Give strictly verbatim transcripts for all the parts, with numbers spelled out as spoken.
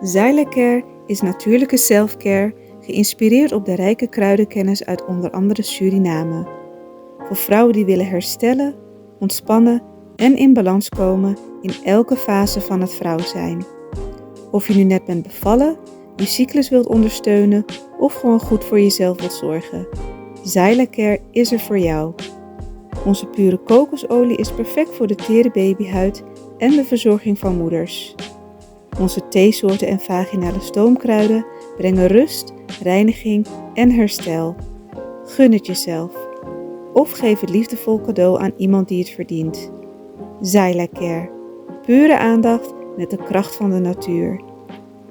Zyla Care is natuurlijke selfcare, geïnspireerd op de rijke kruidenkennis uit onder andere Suriname. Voor vrouwen die willen herstellen, ontspannen en in balans komen in elke fase van het vrouw zijn. Of je nu net bent bevallen, je cyclus wilt ondersteunen of gewoon goed voor jezelf wilt zorgen, Zyla Care is er voor jou. Onze pure kokosolie is perfect voor de tere babyhuid en de verzorging van moeders. Onze theesoorten en vaginale stoomkruiden brengen rust, reiniging en herstel. Gun het jezelf. Of geef het liefdevol cadeau aan iemand die het verdient. Zyla Care. Pure aandacht met de kracht van de natuur.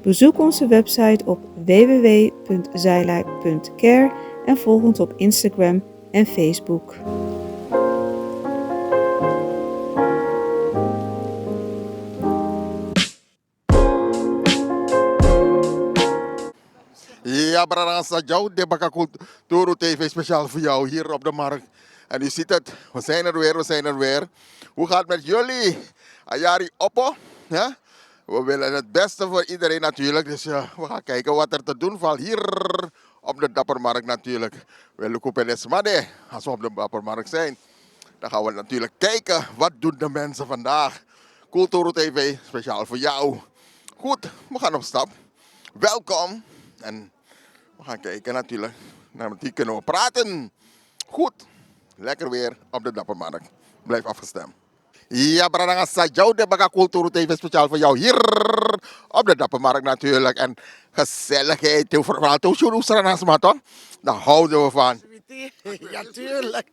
Bezoek onze website op w w w punt zyla punt care en volg ons op Instagram en Facebook. Ja, brada, sa jou de baka Kulturu T V speciaal voor jou hier op de markt. En u ziet het, we zijn er weer, we zijn er weer. Hoe gaat het met jullie? Ayari Oppo, hè? We willen het beste voor iedereen natuurlijk. Dus eh, we gaan kijken wat er te doen valt hier op de Dappermarkt natuurlijk. We lopen op de smade als we op de Dappermarkt zijn. Dan gaan we natuurlijk kijken wat doen de mensen vandaag. Kulturu T V, speciaal voor jou. Goed, we gaan op stap. Welkom. En we gaan kijken natuurlijk. Met die kunnen we praten. Goed. Lekker weer op de Dappermarkt. Blijf afgestemd. Ja, brada, sa jou de baka Kulturu T V speciaal voor jou hier op de Dappermarkt natuurlijk. En gezelligheid, vooral toen Sranasma, toch? Daar houden we van. Ja, tuurlijk.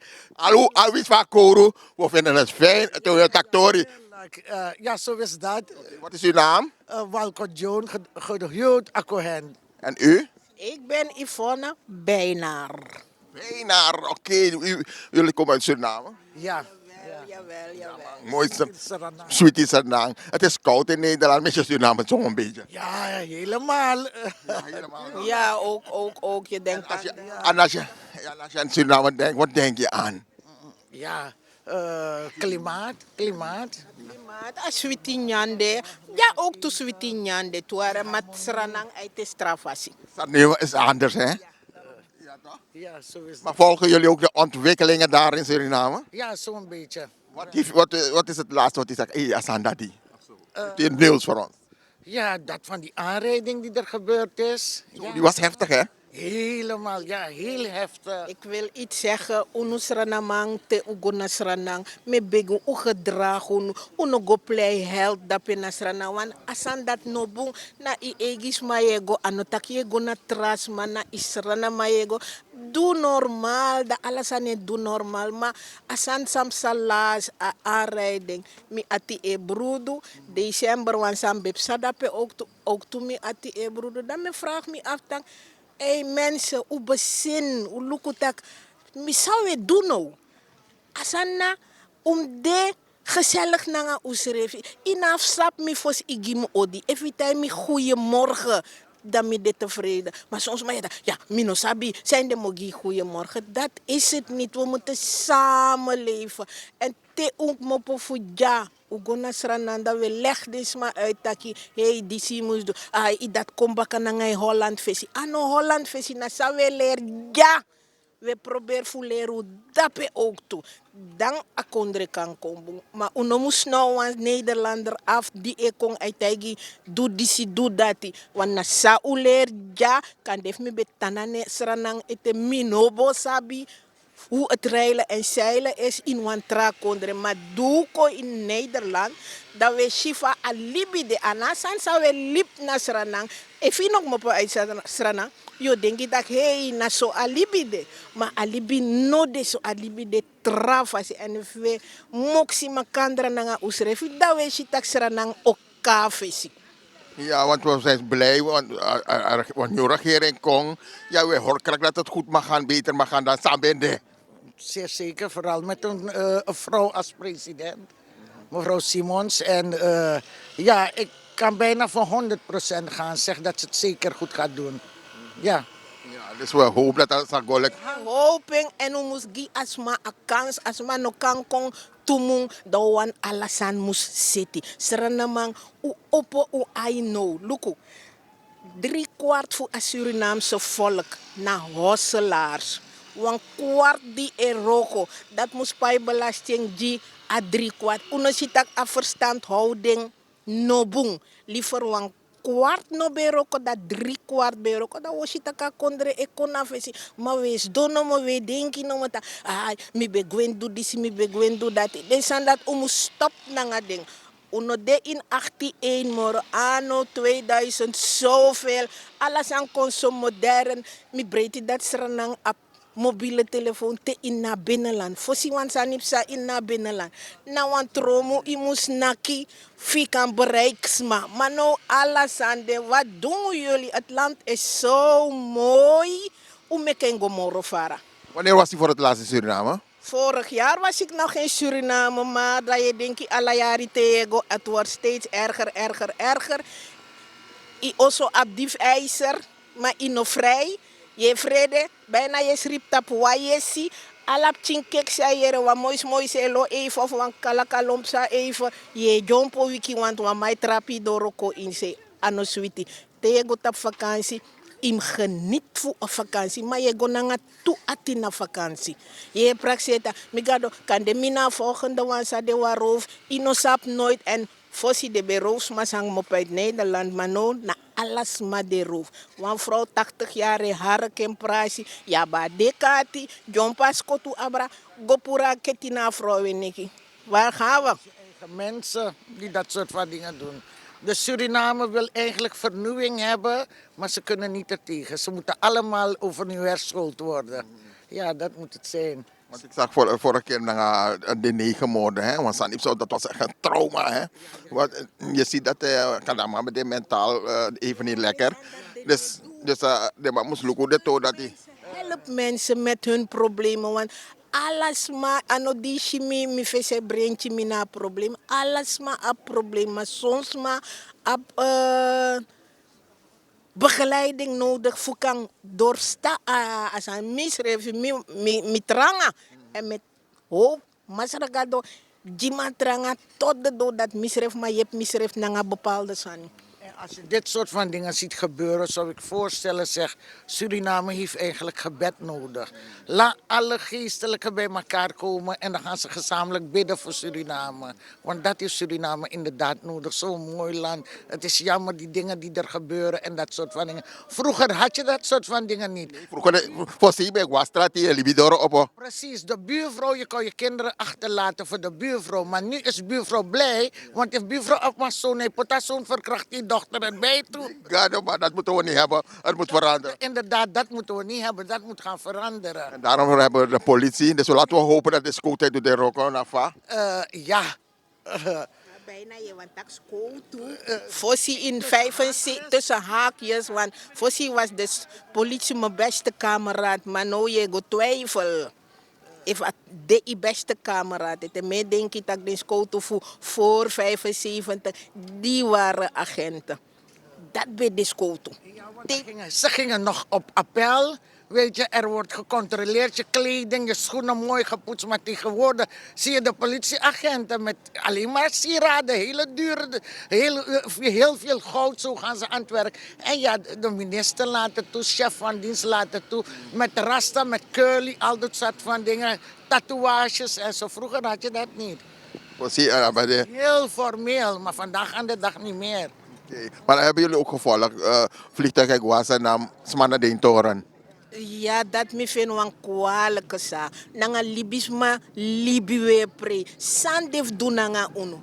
Alwis van Koru, we vinden het fijn. Toen we Taktori. Tuurlijk. Eh, ja, zo is dat. Wat is uw naam? Eh, Walcott Joan, ge- gehuwd Akohen. En u? Ik ben Yvonne Bijnaar. Bijnaar, oké. U- Jullie komen uit Suriname? Ja. Jawel, jawel, jawel. Mooi, Sra- Sranang. Sweetie Sranang. Het is koud in Nederland, mis je Suriname zo'n beetje? Ja, helemaal. Ja, helemaal. Ja, ook, ook, ook. Je denkt als je, aan de- en als je, ja, en als je aan Suriname denkt, wat denk je aan? Ja, eh, klimaat, klimaat. Klimaat, a switi nyan de. Ja, ook tu switi nyan de. Tu wara mat Sranang uit de strafasi. Sranang is anders, hè? Ja, toch? Ja, zo is Maar het. Volgen jullie ook de ontwikkelingen daar in Suriname? Ja, zo'n beetje. Wat, heeft, wat, wat is het laatste wat u zegt? Hé, hey, Asanda die. Heeft u het nieuws voor ons? Ja, dat van die aanrijding die er gebeurd is. Zo, ja. Die was heftig, hè? Helemaal, ja, heel heftig. Ik wil iets zeggen, unu Sranamang te u go na Sranang, mi e begi un gedraag unu, un no go plei held dape na Sranang, want a sani dati no bun. Na i eigi sma yu e go, a no taki yu e go na tra sma, na i Sranama yu e go. Du normal, dan ala sani e du normal, ma a sani san psa last, a aanrijding, mi ati e brudu, december wan sani ben psa dape ook tu, ook tu mi ati e brudu, dan mi e vraag mi af taki, ei mensen, un besin, un luku taki, mi san un e du now? A sani na, un mus de gezellig nanga unsrefi. Yu no abi sabi mi fosi yu gi mi odi. Efu yu taigi mi goeiemorgen, dan mi de tevreden. Ma son sma e taki, ya, mi no sabi, san ede mi o gi yu goeiemorgen? Dat is het niet. We moeten samenleven. En te un kmopo fu dya, un go na Sranan, dan we leg den sma uit taki, hei, disi yu mus du. Ai, yu dati kon baka nanga yu Holland fesi. A no Holland fesi, na san we leri dya. We proberi fu leri un dape ook tu. Dan a kondre kan kon bun. Ma un no mus now wan Nederlander af di e kon, a e taigi yu du disi, du dati. Want na san un leri dya, kande efu mi ben tan na Sranan ete, mi no bo sabi hoe het reilen en zeilen is in wan tra kondre. Ma di un kon in Nederland, dan we si fa a libi de. A no a sani san we libi na Sranan. Efu yu no kmopo uit Sranan, yu o denki taki, hei, na so a libi de. Ma a libi no de so, a libi de tra fasi. En efu we moksi makandra nanga unsrefi, dan we si taki Sranan o kon na fesi. Ja, want we zijn blij, want, eh, eh, eh, want nieuwe regering kon. Ja, we horen krak dat het goed mag gaan, beter mag gaan dan san ben de. Zeer zeker, vooral met een, eh, een vrouw als president. Mevrouw Simons. En, eh, ja, ik kan bijna voor honderd procent gaan zeggen dat ze het zeker goed gaat doen. Ja. Ja, dus we hopen dat dat zal gelukken. Hoping, en un mus gi a sma a kans, a sma no kan kon tu mun, dan wan ala sani mus seti. Sranaman, un opo un ai now. Luku, dri kwart fu a Surinaamse volk na hoselaars. Wan kwart di e wroko, dati mus pai belasting gi a dri kwart. Un no si tak' a verstandhouding no bun. Liever wan kwart no ben wroko, dan dri kwart ben wroko, dan un o si tak' a kondre e kon na fesi. Ma un e sidon nomo, un e denki nomo taki, ai, mi ben gwe du disi, mi ben gwe du dati. Den sani dati un mus stop nanga den. Un no de ini achttien één moro, anno tweeduizend zoveel. Ala sani kon so modern. Mi breiti dati, Sranan abi mobiele telefoon te ini a binnenland. Fosi wan sani psa ini a binnenland, na wan tromu yu mus naki fu yu kan bereiki sma. Ma now ala sani de. Wat doen jullie? Het land is zo mooi. Un meki en go moro fara. Wanneer was u voor het laatst in Suriname? Vorig jaar was ik nog in Suriname, maar dan yu e denki ala yari te yu e go, het wordt steeds erger, erger, erger. Yu oso abi diefijzer, ma yu no fri. Yu e frede, bijna yu e sribi tapu wan yesi. Ala pikin keksi a yere, wan moi smoisi e lo even of wan kalakalon psa even, yu e dyompo wiki, want wan man e trapi yu doro kon ini se. A no switi. Te yu e go tapu vakansi, yu mus geniet fu a vakansi, ma yu e go nanga tu ati na vakansi. Yu e prakseri taki, mi gado, kande mi na a volgende wan sa de wan roof. Yu no sabi nooit. En fosi den ben roof sma san kmopu uit Nederland, ma now na ala sma de roof. Wan vrouw tachtig yari e harki en prasi, yu abi a deki ati, dyompo a skotu abra, go puru a keti na a vrouw en neki. Waar gaan we? Eigen mensen die dat soort van dingen doen. De Suriname wil eigenlijk vernieuwing hebben, maar ze kunnen niet ertegen. Ze moeten allemaal overnieuw herschoold worden. Ja, dat moet het zijn. Want ik zag voor, vorige keer na de negen moorden, hè, want Sanip zo, dat was echt een trauma, hè. Want, eh, je ziet dat, eh, Kadama met de mentaal, eh, even niet lekker. Dus, dus eh, de man moest lukken de toon dat hij. Help mensen met hun problemen, want ala sma, a no disi mi, mi fesi e brengi mi na a problem. Ala sma abi problem, ma son sma abi, eh, begeleiding nodig fu kan doorstaan a, a sani. Misrefi mi, mi, mi tranga. En met hoop, Masra Gado, gi mi a tranga tot de dood, dati misrefi man yepi misrefi nanga bepaalde sani. En als je dit soort van dingen ziet gebeuren, zou ik voorstellen, zeg, Suriname heeft eigenlijk gebed nodig. Laat alle geestelijken bij elkaar komen en dan gaan ze gezamenlijk bidden voor Suriname. Want dat heeft Suriname inderdaad nodig. Zo'n mooi land. Het is jammer, die dingen die er gebeuren en dat soort van dingen. Vroeger had je dat soort van dingen niet. Vroeger, fosi ben wan strati e libi doro opo. Precies, de buurvrouw, je kon je kinderen achterlaten voor de buurvrouw. Maar nu is buurvrouw blij, want if buurvrouw op mag zo, nee, put haar zoon verkracht, die dochter erbij toe. Gado, maar dat moeten we niet hebben. Het moet veranderen. Inderdaad, dat moeten we niet hebben. Dat moet gaan veranderen. En daarom hebben we de politie. Dus laten we hopen dat de scootheid doet de rokken na fa. Eh, ja. Bijna yu wani taki skowtu. Fosi in vijfenzeventig, tussen haakjes, want fosi was de s-, politie mijn beste kameraad, maar now yu e go twijfel efu a de yu beste kameraad. Ete mi e denki taki den skowtu fu voor vijfenzeventig, die waren agenten. Dat ben de skowtu. Ja, want ze gingen, ze gingen nog op appel. Weet je, er wordt gecontroleerd, je kleding, je schoenen mooi gepoetst. Maar tegenwoordig zie je de politieagenten met alleen maar sieraden, hele dure, heel, heel veel goud, zo gaan ze aan het werk. En ja, de minister laat het toe, chef van dienst laat het toe, met rasta, met curly, al dat soort van dingen, tatoeages en zo. Vroeger had je dat niet. Precies, eh, maar de. Heel formeel, maar vandaag aan de dag niet meer. Oké. Maar hebben jullie ook gevolgd, eh, vliegtuig uit Guasa nam Smana Deentoren? Ya, dati mi feni wan kwaliki sani. Nanga libisma, libi we prei. San den fu du nanga unu?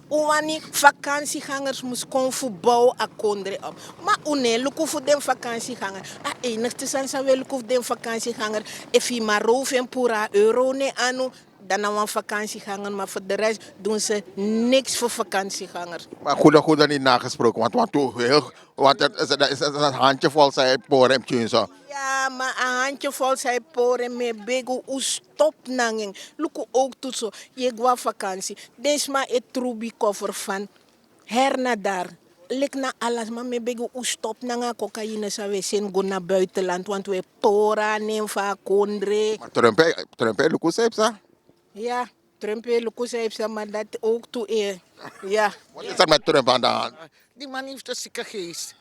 Un wani vakansigangers mus kon fu bow a kondre op. Ma un no e luku fu den vakansiganger. A enigste sani san un e luku fu den vakansiganger, efu yu man rowfu en puru a euro na en anu, dan na wan vakansiganger, maar voor de rest doen ze niks voor vakansigangers. Maar goed, goed dat niet nagesproken, want, want, heel, want het is, het is, het is een handjevol, zei Porem Tjunso. Ya, ma a handjevol san e pori en, mi e begi un, un stop nanga en. Luku, ook tu so, yu e go na vakansi. Den sma e trubi koffer van her na daar. Leki na ala sma, mi e begi un, un stop nanga a cocaïne san un e seni go na buitenland, want un e pori a nen fu a kondre. Maar Trump e, Trump e luku san e psa. Ya. Trump e luku san e psa, maar dat ook toe e. Ja. Wat is er met Trump aan de hand? Die man heeft een zieke geest.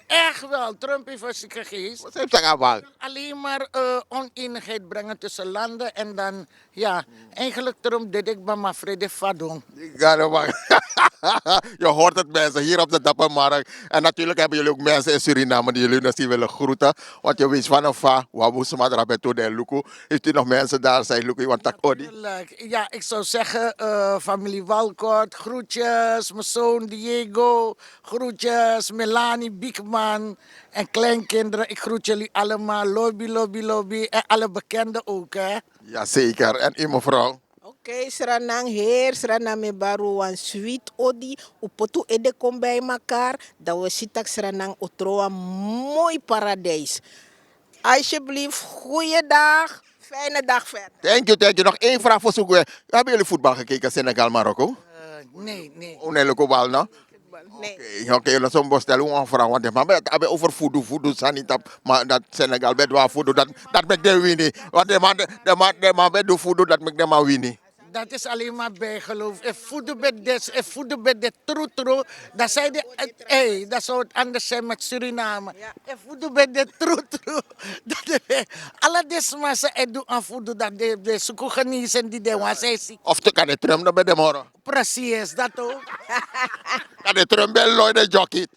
Echt wel, Trump heeft een zieke geest. Wat is er aan de hand? Alleen maar eh, oneenigheid brengen tussen landen en dan, ja, eigenlijk Trump deed ik bij Mafrede Fadon. Gado man. Je hoort het mensen hier op de Dappermarkt. En natuurlijk hebben jullie ook mensen in Suriname die jullie misschien willen groeten. Want je weet van een fa, wabu smadra beto de luku. Heeft u nog mensen daar zijn luku, want tak odi. Tuurlijk. Ja, ik zou zeggen, eh, familie Walcott, groetjes, mijn zoon Diego, groetjes, Melanie Biekman en kleinkinderen. Ik groet jullie allemaal, lobby, lobby, lobby. En alle bekenden ook, hè. Jazeker. En u mevrouw? Oké, Sranang heer, Sranang mi e bari un wan sweet odi, un poti un ede kon bij elkaar, dan we si tak' Sranang o tron wan moi paradijs. Alsjeblieft, goeiedag, fijne dag verder. Thank you, thank you. Nog één vraag voor Soegwe. Hebben jullie voetbal gekeken, Senegal, Marokko? Eh, nee, nee. Oh nee, luku bal, no? Nee. Oké, oké, dat is een bestel, een vraag. Want de man ben, ben over voodoo, voodoo, sani tap, maar dat Senegal ben doa voodoo, dat, dat maakt de winnie. Want de man, de man, de man ben doa voodoo, dat maakt de man winnie. Dat is alleen maar bijgeloof. If voodoo ben dit, if voodoo ben dit true true, dan zijn de, hey, dan zou het anders zijn met Suriname. If voodoo ben dit true true, dan de, alle deze mensen en doen aan voodoo, dat de, de suku genezen die de was hij ziek. Of te kan de Trump dan ben de moro. Precies, dat ook. Kan de Trump ben loy de jockey.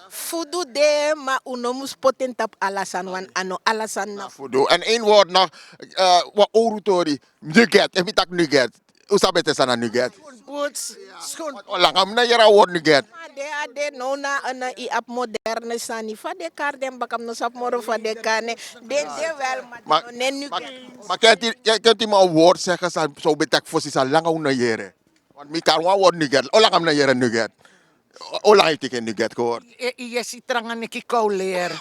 Fudu de, ma un no mus poti en tapu ala sani, want a no ala sani na. Fudu. En één woord nog, uh, wat oru tori. Nugget, efu mi taki nugget. Un sabi san na nugget? Boots, schoen. O langa mi no yere a word nugget. A de, a de, no na, na i abi moderne sani. Fa den kari den baka, mi no sabi moro fa den kari en. Den de wel, ma den no nen nugget. Maar kent u, kent u maar een woord zeggen, zo ben ik fosi sa langa un no yere. Want mi kari wan word nugget. O langa mi no yere nugget. O langa yu teki nugget gehoord? Yes, i tranga neki kouler.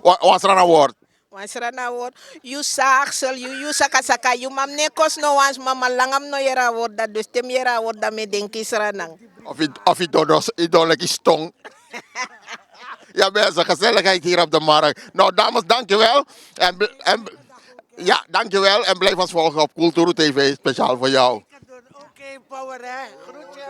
Wat is er aan woord? Wan Sranan word. Yu saksel, yu, yu sakasaka, yu mam ne kosi no wan sma, ma langa mi no yere a word dati, dus te mi yere a word dati mi e denki Sranan. Of yu, of yu don, yu don leki ston. Ja mensen, gezelligheid hier op de markt. Nou dames, dankjewel. En, bl- en, bl- ja, dankjewel en blijf ons volgen op Kulturu T V, speciaal voor jou. Oké, power hè. Groetjes.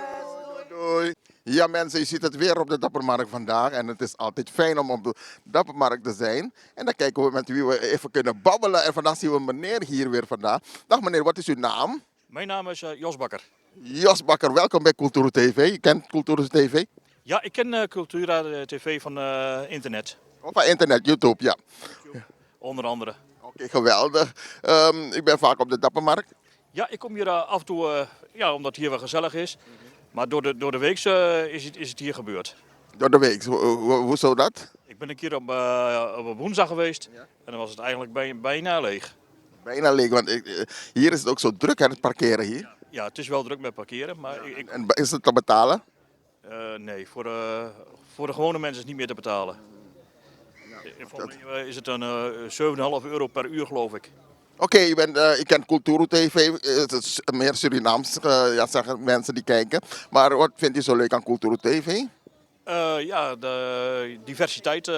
Doei. Ja mensen, u ziet het weer op de Dappermarkt vandaag. En het is altijd fijn om op de Dappermarkt te zijn. En dan kijken we met wie we even kunnen babbelen. En vandaag zien we een meneer hier weer vandaag. Dag meneer, wat is uw naam? Mijn naam is eh, Jos Bakker. Jos Bakker, welkom bij Kulturu T V. Je kent Kulturu T V? Ja, ik ken eh, Cultura eh, T V van eh, internet, Op internet, YouTube, ja. onder andere. Oké, geweldig. Ehm, ik ben vaak op de Dappermarkt. Ja, ik kom hier eh, af en toe, eh, ja, omdat het hier wel gezellig is. Maar door de, door de week eh, is, het, is het hier gebeurd. Door de week, ho- ho- hoezo dat? Ik ben een keer op, eh, op een woensdag geweest en dan was het eigenlijk bij, bijna leeg. Bijna leeg, want ik, eh, hier is het ook zo druk, hè, het parkeren hier. Ja, het is wel druk met parkeren, maar ik, ik- En is het te betalen? eh, nee, voor de, voor de gewone mensen is het niet meer te betalen. Eh, Voor mij eh, is het een eh, zeven komma vijf euro per uur, geloof ik. Oké, je, bent, eh, je kent Kulturu T V, eh, het is meer Surinaams, eh, ja, zeggen mensen die kijken. Maar wat vindt u zo leuk aan Kulturu T V? Eh, ja, de diversiteit eh,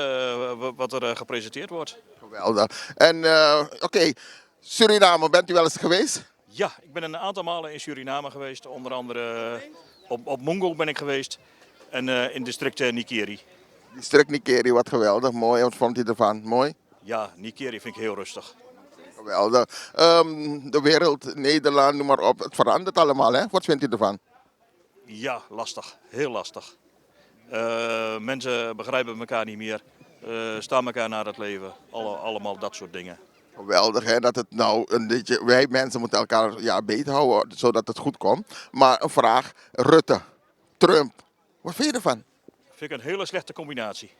w- wat er eh, gepresenteerd wordt. Geweldig. En eh, oké, Suriname, bent u wel eens geweest? Ja, ik ben een aantal malen in Suriname geweest. Onder andere op, op Mungo ben ik geweest. En eh, in district eh, Nikeri. District Nikeri, wat geweldig, mooi. Wat vond u ervan? Mooi? Ja, Nikeri vind ik heel rustig. Geweldig. Ehm, de wereld, Nederland, noem maar op. Het verandert allemaal, hè? Wat vindt u ervan? Ja, lastig. Heel lastig. Eh, mensen begrijpen elkaar niet meer. Eh, staan elkaar naar het leven. Alle, allemaal dat soort dingen. Geweldig, hè? Dat het nou een beetje, wij mensen moeten elkaar, ja, beet houden, zodat het goed komt. Maar een vraag, Rutte, Trump, wat vind je ervan? Vind ik een hele slechte combinatie.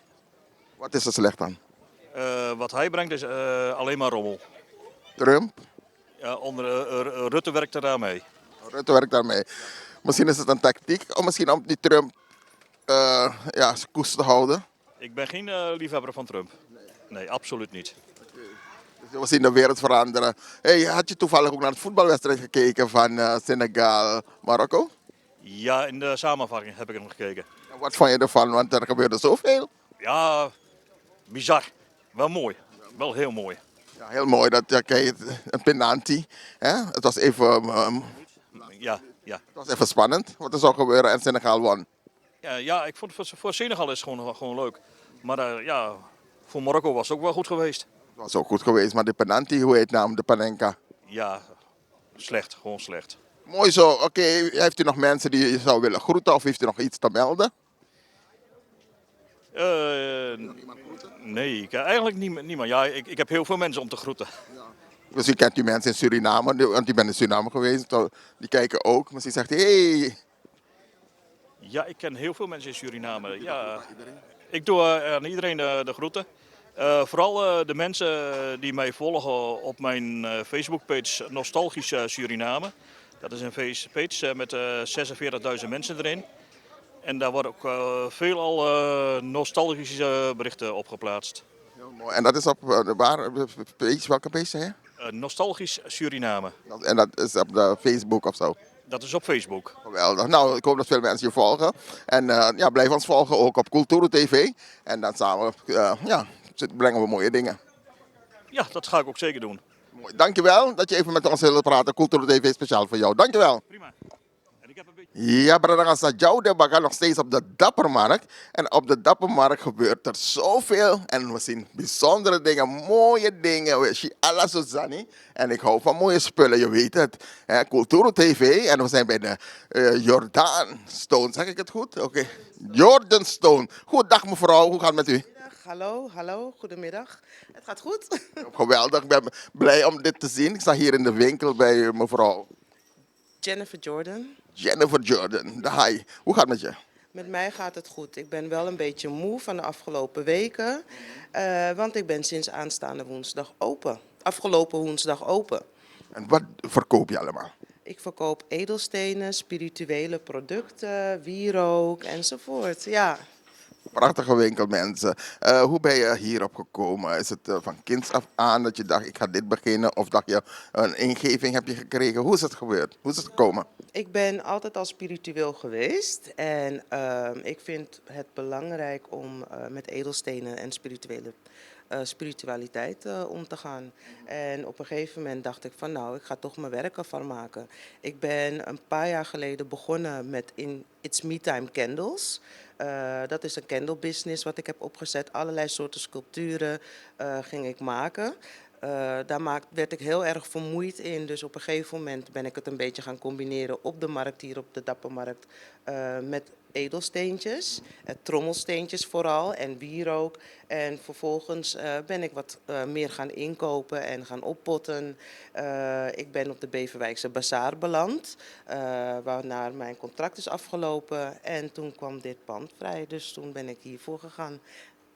Wat is er slecht aan? Eh, wat hij brengt is eh, alleen maar rommel. Trump? Ja, onder, eh, eh, Rutte werkt er aan mee. Rutte werkt daarmee. Misschien is het een tactiek, of misschien om die Trump eh, ja, zijn koers te houden. Ik ben geen eh, liefhebber van Trump. Nee, absoluut niet. Dus we zien de wereld veranderen. Hey, had je toevallig ook naar het voetbalwedstrijd gekeken van eh, Senegal, Marokko? Ja, in de samenvatting heb ik hem gekeken. En wat vond je ervan? Want er gebeurde zoveel. Ja, bizar. Wel mooi. Wel heel mooi. Ja, heel mooi dat, ja, kijk, een penalty. Hè? Het was even, ehm, Ja, ja. Het was even spannend wat er zou gebeuren en Senegal won. Ja, ja, ik vond voor, voor Senegal is het gewoon, gewoon leuk. Maar eh, ja, voor Marokko was het ook wel goed geweest. Het was ook goed geweest, maar de penalty, hoe heet naam, de Panenka. Ja, slecht, gewoon slecht. Mooi zo. Oké, heeft u nog mensen die u zou willen groeten of heeft u nog iets te melden? Eh, nee, ik, eigenlijk niemand. niemand. Ja, ik, ik heb heel veel mensen om te groeten. Misschien kent u mensen in Suriname, die- want u bent in Suriname geweest, toch? Die kijken ook. Misschien zegt hij, hé, hey, Ja, ik ken heel veel mensen in Suriname. Ja, ik doe eh, aan iedereen de, de groeten. Eh, vooral eh, de mensen die mij volgen op mijn eh, Facebook-page Nostalgisch eh, Suriname. Dat is een face- page eh, met eh, zesenveertigduizend mensen erin. En daar worden ook eh, veel al eh, nostalgische berichten op geplaatst. Heel mooi. En dat is op eh, de waar, eh, page, welke page zei je? Eh, Nostalgisch Suriname. En dat is op de Facebook of zo? Dat is op Facebook. Geweldig. Nou, ik hoop dat veel mensen je volgen. En eh, ja, blijf ons volgen ook op Culturu T V. En dan samen eh, ja, zit- brengen we mooie dingen. Ja, dat ga ik ook zeker doen. Mooi. Dankjewel dat je even met ons wilde praten. Culturu T V is speciaal voor jou. Dankjewel. Prima. En ik heb een beetje... Ja, brada, nanga Sadjau de Baga nog steeds op de Dappermarkt. En op de Dappermarkt gebeurt er zoveel. En we zien bijzondere dingen, mooie dingen. We zien alles zo sani. En ik hou van mooie spullen, je weet het. Hè, Culturu T V en we zijn bij de eh, Jordaan Stone. Zeg ik het goed? Oké. Jordan Stone. Goedendag mevrouw, hoe gaat het met u? Hallo, hallo, goedemiddag. Het gaat goed. Geweldig, ik ben blij om dit te zien. Ik sta hier in de winkel bij mevrouw Jennifer Jordan. Jennifer Jordan. Hi, hoe gaat het met je? Met mij gaat het goed. Ik ben wel een beetje moe van de afgelopen weken. Eh, want ik ben sinds aanstaande woensdag open. Afgelopen woensdag open. En wat verkoop je allemaal? Ik verkoop edelstenen, spirituele producten, wierook enzovoort. Ja. Prachtige winkel, mensen. Eh, hoe ben je hierop gekomen? Is het eh, van kinds af aan dat je dacht, ik ga dit beginnen? Of dacht je, een ingeving heb je gekregen? Hoe is het gebeurd? Hoe is het gekomen? Ik ben altijd al spiritueel geweest. En ehm, ik vind het belangrijk om eh, met edelstenen en spirituele, eh, spiritualiteit eh, om te gaan. En op een gegeven moment dacht ik van nou, ik ga toch mijn werk ervan maken. Ik ben een paar jaar geleden begonnen met in It's Me Time Candles. Eh, dat is een candle business wat ik heb opgezet. Allerlei soorten sculpturen eh, ging ik maken. Eh, daar maak, werd ik heel erg vermoeid in. Dus op een gegeven moment ben ik het een beetje gaan combineren op de markt hier op de Dappermarkt eh, met edelsteentjes, eh, trommelsteentjes vooral en wierook. En vervolgens eh, ben ik wat eh, meer gaan inkopen en gaan oppotten. Eh, ik ben op de Beverwijkse Bazaar beland, eh, waarna mijn contract is afgelopen. En toen kwam dit pand vrij, dus toen ben ik hiervoor gegaan.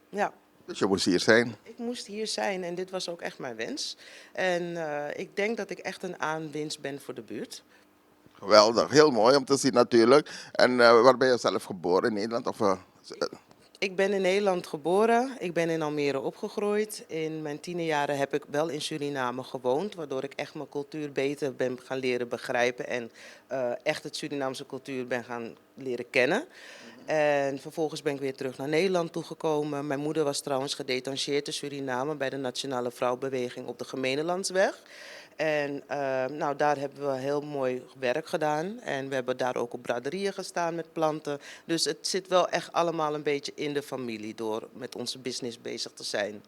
Ja. Dus je moest hier zijn. Ik moest hier zijn en dit was ook echt mijn wens. En eh, ik denk dat ik echt een aanwinst ben voor de buurt. Geweldig, heel mooi om te zien natuurlijk. En eh, waar ben je zelf geboren, in Nederland? Of, eh, Ik ben in Nederland geboren, ik ben in Almere opgegroeid. In mijn tienerjaren heb ik wel in Suriname gewoond, waardoor ik echt mijn cultuur beter ben gaan leren begrijpen en eh, echt het Surinaamse cultuur ben gaan leren kennen. En vervolgens ben ik weer terug naar Nederland toegekomen. Mijn moeder was trouwens gedetacheerd in Suriname bij de Nationale Vrouwbeweging op de Gemeenelandsweg. En eh, nou, daar hebben we heel mooi werk gedaan. En we hebben daar ook op braderieën gestaan met planten. Dus het zit wel echt allemaal een beetje in de familie door met onze business bezig te zijn.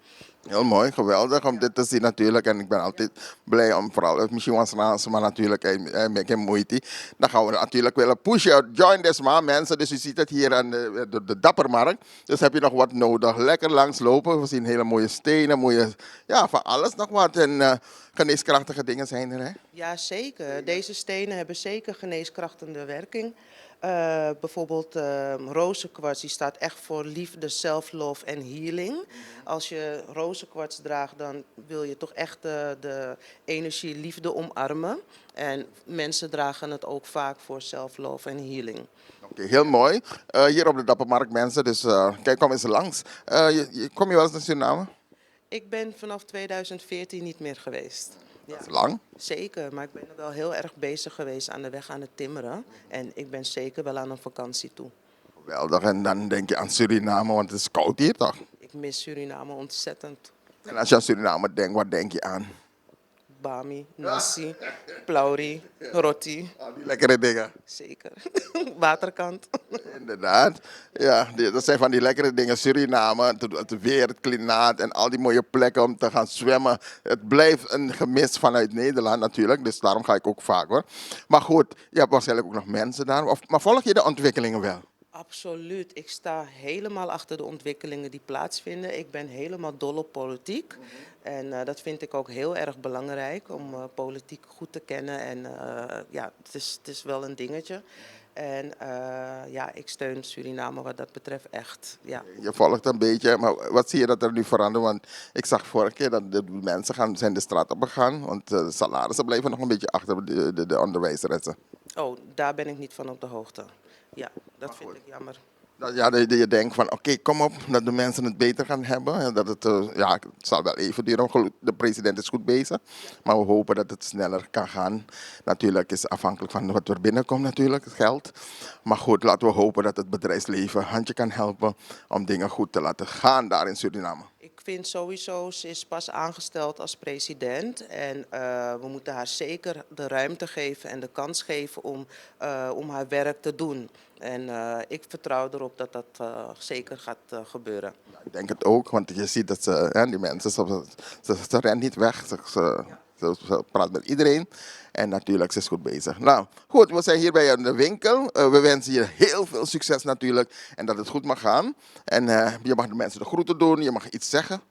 Heel mooi, geweldig om dit te zien natuurlijk. En ik ben altijd blij om vooral, eh, misschien was Frans, maar natuurlijk, hij, hij maakt hem moeite. Dan gaan we natuurlijk willen pushen. Join this man, mensen. Dus u ziet het hier aan de, de, de Dappermarkt. Dus heb je nog wat nodig, lekker langs lopen. We zien hele mooie stenen, mooie, ja, van alles nog wat. En eh, geneeskrachtige dingen zijn er, hè? Jazeker, deze stenen hebben zeker geneeskrachtende werking. Eh, bijvoorbeeld eh, rozenkwarts, die staat echt voor liefde, self-love en healing. Als je rozenkwarts draagt, dan wil je toch echt de, de energie liefde omarmen. En mensen dragen het ook vaak voor self-love en healing. Oké, heel mooi. Eh, hier op de Dappermarkt, mensen. Dus eh, kijk, kom eens langs. Eh, je, je- kom je wel eens naar Suriname? Ik ben vanaf tweeduizend veertien niet meer geweest. Ja. Dat is lang. Zeker, maar ik ben er wel heel erg bezig geweest aan de weg aan het timmeren. En ik ben zeker wel aan een vakantie toe. Geweldig. En dan denk je aan Suriname, want het is koud hier toch? Ik mis Suriname ontzettend. En als je aan Suriname denkt, wat denk je aan? Bami, nasi, plauri, roti. Al die lekkere dingen. Zeker. Waterkant. Inderdaad. Ja, die- dat zijn van die lekkere dingen. Suriname, het, het weer, het klimaat en al die mooie plekken om te gaan zwemmen. Het blijft een gemis vanuit Nederland natuurlijk. Dus daarom ga ik ook vaak hoor. Maar goed, je hebt waarschijnlijk ook nog mensen daar. Of, maar volg je de ontwikkelingen wel? Absoluut. Ik sta helemaal achter de ontwikkelingen die plaatsvinden. Ik ben helemaal dol op politiek. En eh, dat vind ik ook heel erg belangrijk om eh, politiek goed te kennen. En eh, ja, het is, het is wel een dingetje. En eh, ja, ik steun Suriname wat dat betreft echt. Ja. Je volgt een beetje, maar wat zie je dat er nu verandert? Want ik zag vorige keer dat de mensen gaan, zijn de straat op gegaan, want eh, de salarissen blijven nog een beetje achter de, de, de onderwijsressen. Oh, daar ben ik niet van op de hoogte. Ja, dat vind ik jammer. Dat, ja, dat je denkt van oké, kom op, dat de mensen het beter gaan hebben. En dat het, eh, ja, het zal wel even duren, maar goed, de president is goed bezig. Maar we hopen dat het sneller kan gaan. Natuurlijk is het afhankelijk van wat er binnenkomt, natuurlijk, het geld. Maar goed, laten we hopen dat het bedrijfsleven een handje kan helpen om dingen goed te laten gaan daar in Suriname. Ik vind sowieso, ze is pas aangesteld als president. En eh, we moeten haar zeker de ruimte geven en de kans geven om, eh, om haar werk te doen. En eh, ik vertrouw erop dat dat eh, zeker gaat eh, gebeuren. Ik denk het ook, want je ziet dat ze, hè, die mensen, ze, ze, ze rennen niet weg. Ze, ze, ze, ze praat met iedereen. En natuurlijk, ze is goed bezig. Nou, goed, we zijn hier bij in de winkel. Eh, we wensen je heel veel succes natuurlijk. En dat het goed mag gaan. En eh, je mag de mensen de groeten doen, je mag iets zeggen.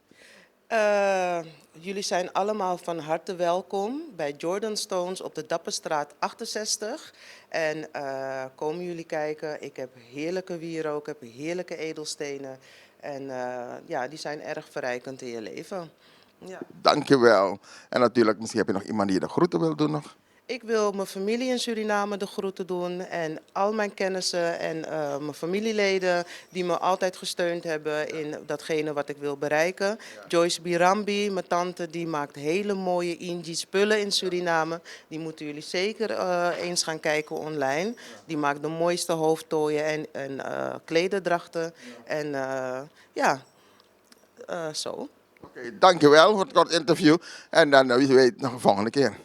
Eh, jullie zijn allemaal van harte welkom bij Jordan Stones op de Dapperstraat achtenzestig. En eh, komen jullie kijken. Ik heb heerlijke wierook, ik heb heerlijke edelstenen. En eh, ja, die zijn erg verrijkend in je leven. Ja. Dankjewel. En natuurlijk, misschien heb je nog iemand die je de groeten wil doen nog. Ik wil mijn familie in Suriname de groeten doen en al mijn kennissen en eh, mijn familieleden die me altijd gesteund hebben in datgene wat ik wil bereiken. Joyce Birambi, mijn tante, die maakt hele mooie Ingi spullen in Suriname. Die moeten jullie zeker eh, eens gaan kijken online. Die maakt de mooiste hoofdtooien en, en eh, klederdrachten. En eh, ja, eh, zo. Oké, dankjewel voor het kort interview. En dan, eh, wie weet, nog een volgende keer.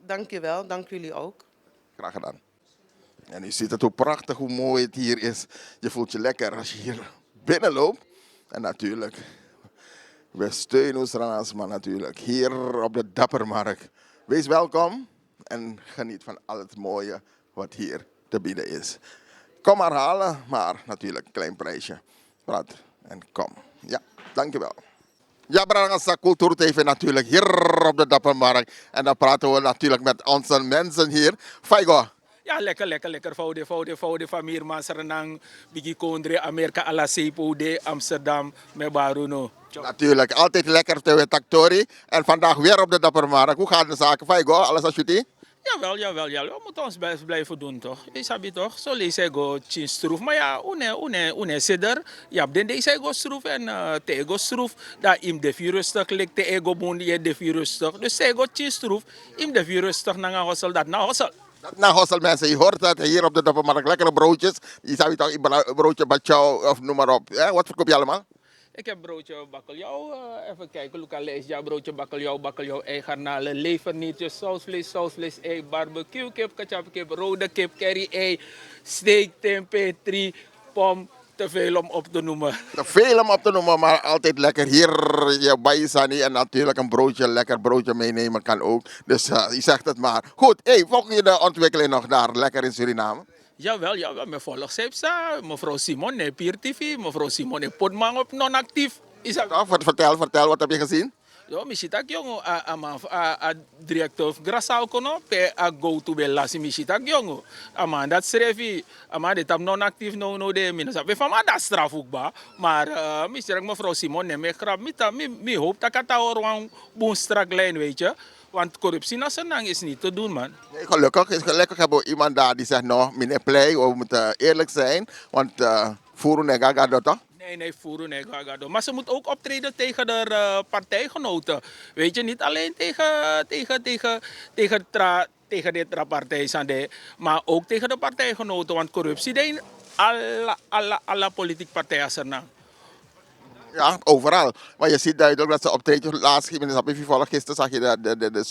Dankjewel, dank jullie ook. Graag gedaan. En u ziet het, hoe prachtig, hoe mooi het hier is. Je voelt je lekker als je hier binnenloopt. En natuurlijk, we steunen Sranasma natuurlijk hier op de Dappermarkt. Wees welkom en geniet van al het mooie wat hier te bieden is. Kom maar halen, maar natuurlijk een klein prijsje. Praat en kom. Ja, dankjewel. Ja, brada, sa Cultuur T V natuurlijk hier op de Dappermarkt. En dan praten we natuurlijk met onze mensen hier. Faigo. Ya, lekker, lekker, lekker. Foude, foude, foude, famiri, Mansrenan, Bigi Kondre, Amerika, ala seipode, Amsterdam, me baru no. Natuurlijk, altijd lekker te weten, Tori. En vandaag weer op de Dappermarkt. Hoe gaat de zaken? Faigo, alles als jullie? Jawel, jawel, jawel. We moeten ons best blijven doen, toch? Je sabi toch? Zo lees hij go chin stroef. Maar ja, une, une, une sidder. Ja, den deze hij go stroef en uh, te hij go stroef. Dat im de virus toch ligt, te hij go boen, je de virus toch. Dus hij go chin stroef, im de virus toch, nanga hossel, dat na hossel. Dat na hossel, mensen. Je hoort het hier op de Dappermarkt. Lekkere broodjes. Je zou het al broodje, bachao of noem maar op. Hè? Wat verkoop je allemaal? Ik heb broodje bakkeljauw, uh, even kijken, Luca lijstje, broodje bakkeljauw, bakkeljauw, ei, garnalen, leverniertjes, sausvlees, sausvlees, ei, barbecue kip, ketchup kip, rode kip, curry ei, steak, tempeh, tri, pom, te veel om op te noemen. Te veel om op te noemen, maar altijd lekker hier, je bij Sani. En natuurlijk een broodje, lekker broodje meenemen kan ook. Dus uh, je zegt het maar. Goed, hey, volg je de ontwikkeling nog daar, lekker in Suriname? Jawel, jawel, mi volg Sepsa, mevrouw Simon, ne Pier T V, mevrouw Simon, ne Potman op non-actief. Is dat... Toch? Vertel, vertel, wat heb je gezien? Yo, mi si tak' yongu, a, a man, a, a directeur fu Grasal kono, pe a go tu ben lasi, mi si tak' yongu. A man dati srefi, a man de tapu non-actief now, now de, mi no sabi fa a man dati strafu kba. Maar uh, mi si tak' mevrouw Simon, ne mi e grab, mi, ta, mi, mi hoop tak' a ta hori wan bun strak lijn, weet je. Want corruptie na Senang is niet te doen, man. Nee, gelukkig, is gelukkig hebben we iemand daar die zegt, no, meneer Plei, we moeten eerlijk zijn, want uh, furu nega gado toch? Nee, nee, furu nega gado. Maar ze moet ook optreden tegen de uh, partijgenoten. Weet je, niet alleen tegen, tegen, tegen, tegen, tra, tegen de tra partij Sande, maar ook tegen de partijgenoten. Want corruptie deed in alle, alle, alle politieke partijen Senang. Ja, overal. Maar je ziet duidelijk dat ze optreden. Laatst, ik ben op even volg, gisteren zag je de, de, de, de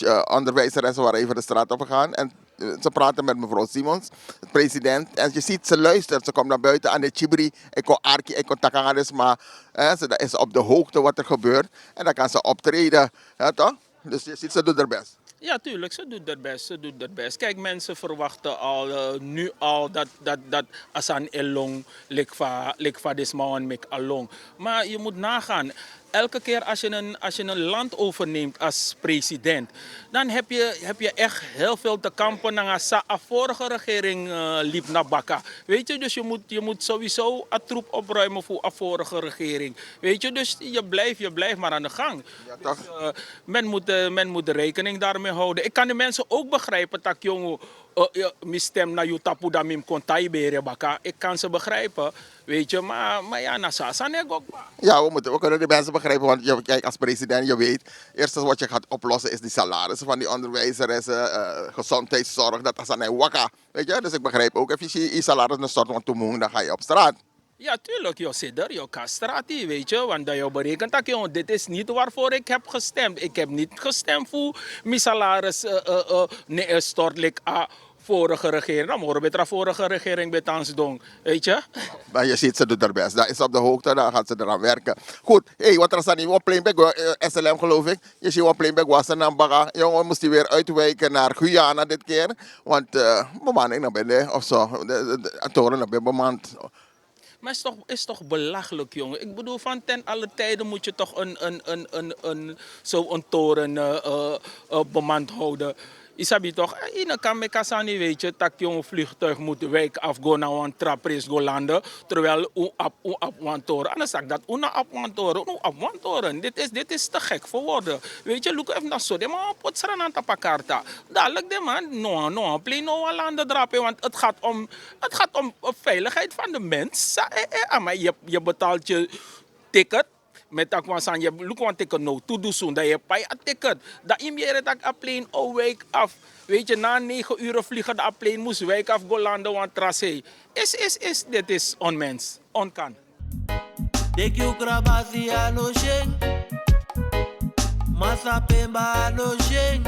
eh, eh, onderwijzeressen waren even de straat op gegaan. En eh, ze praten met mevrouw Simons, de president. En je ziet, ze luistert. Ze komt naar buiten aan de chibri. Ik kon arki, ik kon takanga dus, maar eh, ze is op de hoogte wat er gebeurt. En dan kan ze optreden. Ja, toch? Dus je ziet, ze doet haar best. Ja, tuurlijk, ze doet haar best, ze doet haar best. Kijk, mensen verwachten al eh, nu al dat, dat, dat Asan Elong lik fa, lik fa this man mek along. Maar je moet nagaan, elke keer als je een, als je een land overneemt als president, dan heb je, heb je echt heel veel te kampen nanga sa a vorige regering eh, liep na baka. Weet je, dus je moet, je moet sowieso a troep opruimen voor a vorige regering. Weet je, dus je blijft, je blijft maar aan de gang. Ja, toch? Dus, eh, men moet, eh, men moet rekening daarmee houden. Ik kan de mensen ook begrijpen, tak jongen, eh, eh, mi stem na yu tapu dan mi mus kon tan yu bere baka. Ik kan ze begrijpen, weet je, maar, maar ja, na so a sani e go kba. Ja, we moeten, we kunnen de mensen begrijpen, want je, kijk, als president, je weet, eerst wat je gaat oplossen is die salarissen van die onderwijzeressen, eh, gezondheidszorg, dat is aan waka. Weet je, dus ik begrijp ook, even si je salaris na stort want tomung, dan ga je op straat. Ja, tuurlijk, yo sidder, yo kan strati, weet je, want dan yo berekent dat, yo, dit is niet waarvoor ik heb gestemd. Ik heb niet gestemd voor mijn salaris, eh, eh, eh, nee, eh, stort lik a vorige regering. Dan moro beter a vorige regering betans doen, weet je. Maar je ziet, ze doet haar best. Dat is op de hoogte, daar gaat ze eraan werken. Goed, hey, wat er sani, wan plane ben go, eh, S L M geloof ik. Je ziet, wan plane ben go, Asan Baga. Jongen, moest hij weer uitwijken naar Guyana dit keer. Want eh, bemanning naar binnen of zo. De, de, de toren naar binnen bemand. Maar is toch, is toch belachelijk, jongen. Ik bedoel, van ten alle tijden moet je toch een, een, een, een, een, zo'n toren, eh, eh, eh, bemand houden. Isabi toch, eh, ina kan meka sani, weet je, tak jong vliegtuig moet wijk af go naar wan trapres go landen, terwijl u op, u op wan toren. Anders zag dat u na op wan toren, u op wan toren. Dit is, dit is te gek voor woorden. Weet je, look even naar zo, de man pot srananta pakarta. Dadelijk de man, no, no, play no wan landen drape, want het gaat om, het gaat om de veiligheid van de mens. Sa, eh, eh, ah, maar je, je betaalt je ticket. Met dat wan san, je look wan ticket no, to do soon, dat je pay a ticket. Dat in bere dat a plane o wijk af. Weet je, na negen uur vliegen de a plane moest wijk af go landen, want tracé. Is, is, is, dit is onmens, onkan. Deki u krabasi a no shen. Masa pemba a no shen.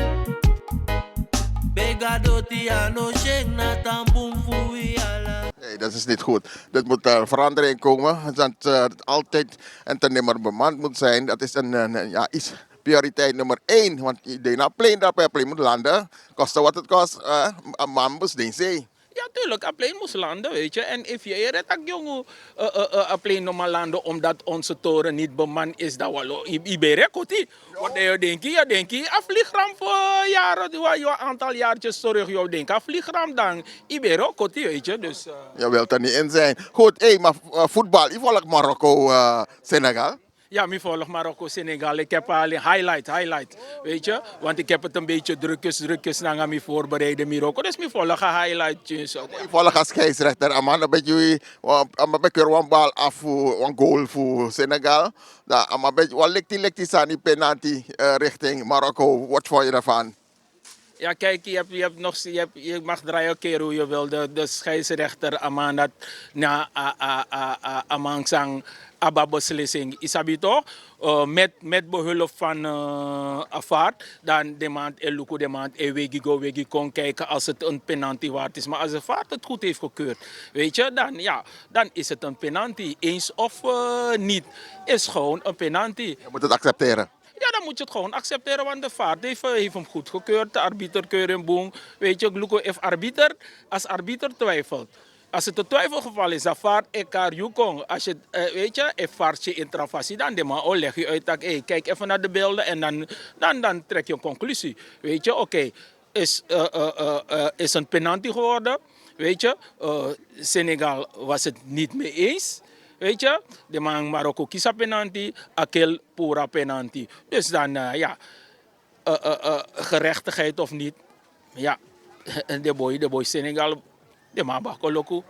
Bega doti a no shen, na tampun fu wi ala. Nee, dat is niet goed. Dit moet er verandering komen. Dat eh, altijd en te nimmer bemand moet zijn. Dat is een, een, een- ja, iets prioriteit nummer één. Want de na plane, dat per plane moet landen. Koste wat het kost. Eh, een man moet niet zee. Ja, tuurlijk, a plane moest landen, weet je. En if je eerder tak jongen, eh, eh, eh, a plane no man landen omdat onze toren niet bemand is, dan walo, i, i bere koti. Want dan je denki, je denki, a vliegramp voor jaren, die wa- je aantal jaartjes terug, je denki, a vliegramp dan, i bere koti, weet je. Dus, eh, Je wilt er niet in zijn. Goed, hé, maar eh, voetbal, je volgt Marokko, eh, Senegal. Ja, mi volg Marokko, Senegal. Ik heb alleen highlight, highlight. Weet je? Want ik heb het een beetje drukjes, drukjes nanga mi voorbereiden, Marokko. Dus mi volg a highlight. Dus, eh, Je volgt als scheidsrechter, a man, dan ben je, a man ben je wan bal af, wan goal voor Senegal. Dan, a man ben je, wan likti, likti sani penalty eh, richting Marokko. Wat vond je daarvan? Ja, kijk, je, hebt, je, hebt nog, je, hebt, je mag draaien een keer hoe je wil. De, de scheidsrechter, Amanat, na a, a, a, a, Amangsang, Abba beslissing. Isabi toch? Eh, met, met behulp van eh, a vaart, dan demand e luku, demand e wegi go, wegi kon kijken als het een penalty waard is. Maar als de vaart het goed heeft gekeurd, weet je, dan ja, dan is het een penalty. Eens of eh, niet, is gewoon een penalty. Je moet het accepteren. Ja, dan moet je het gewoon accepteren, want de vaart heeft, eh, heeft hem goedgekeurd. De arbiter keur hem boem. Weet je, Gluko heeft arbiter, als arbiter twijfelt. Als het een twijfelgeval is, dan vaart ik haar Yukon. Als je, eh, weet je, e vaart je in travasi, dan de man oh, leg je uit, tak, hey, kijk even naar de beelden en dan, dan, dan trek je een conclusie. Weet je, oké, is, eh, eh, eh, eh, is een penalty geworden. Weet je, eh, Senegal was het niet mee eens. Weet je, de man Marokko kisa penalty, Akel pura penalty. Dus dan, eh, ja, eh, eh, eh, gerechtigheid of niet, ja, de boy, de boy Senegal, de man bakoloku.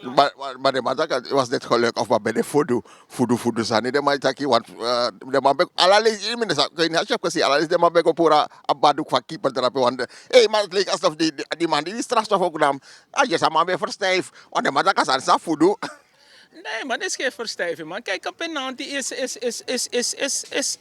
Maar, maar, maar de man zag, het was dit geluk of wat bij de voodoo, voodoo, voodoo sani. De man zag, want eh, de man ben, ala leisi, ik weet niet, als je hebt gezien, ala leisi, de man ben go pura, a baduk van keeper drape, want eh, hey, maar het leek alsof die, die, die man die, die strafstof ook nam, ah, je man ben verstijf, want de man zag, als hij sa voodoo. Nee, maar dit is geen verstijving, man. Kijk, een penalty is, is, is, is, is, is, is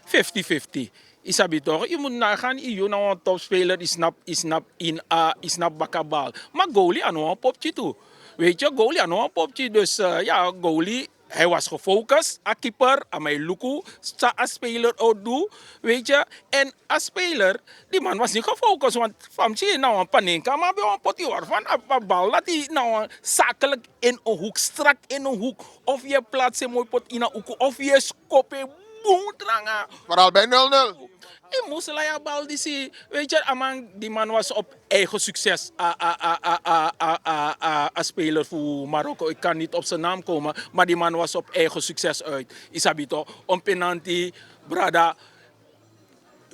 fifty fifty. Isabi toch? Je moet nagaan, je na een topspeler, is snap, is snap in, uh, is snap bakabal. Maar goalie aan een popje toe. Weet je, goalie aan een popje. Dus uh, ja, goalie, hij was gefocust. A keeper, aan mijn luku, sa a speler ook doe. Weet je, en a speler, die man was niet gefocust. Want van je nou een paninka, maar bij een potje waarvan, a bal dat hij nou zakelijk in een hoek, strak in een hoek. Of je plaats hem mooi pot in een hoek, of je skop hem boem tranga. Vooral bij nul nul. Die moest laten bal die zie. Weet je, a man, die man was op eigen succes. A, a, a, a, a, a, a, a speler voor Marokko. Ik kan niet op zijn naam komen, maar die man was op eigen succes uit. Isabi toch, een penalty, brada.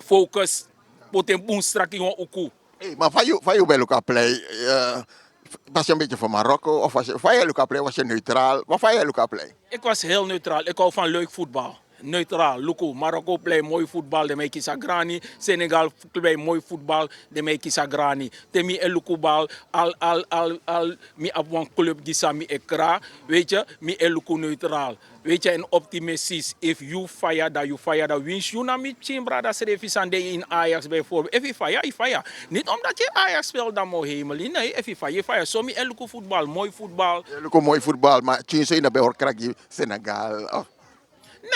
Focus, put hem boem strak in een hoek. Hey, maar van je, van je bij Luca Play, uh, was je een beetje voor Marokko? Of was je, van je Luca Play, was je neutraal? Maar van je Luca Play? Ik was heel neutraal. Ik hou van leuk voetbal. Neutraal. Luku, Marokko play mooi voetbal, de Meiki Sagrani. Senegal play mooi voetbal, de Meiki Sagrani. Te mi e luku bal, al, al, al, al, mi op een club die sami ekra. Weet je, mi e luku neutraal. Weet je, en optimistisch. If you fire, dan you fire, dan winst you na mi chin brada srefi sande in Ajax bijvoorbeeld. If you fire, you fire. Niet omdat je Ajax speelt, dan mo hemel. Nee, if you fire, you fire. So mi e luku voetbal, mooi voetbal. E luku mooi voetbal, maar chin so in de behoor krijg je Senegal. Oh.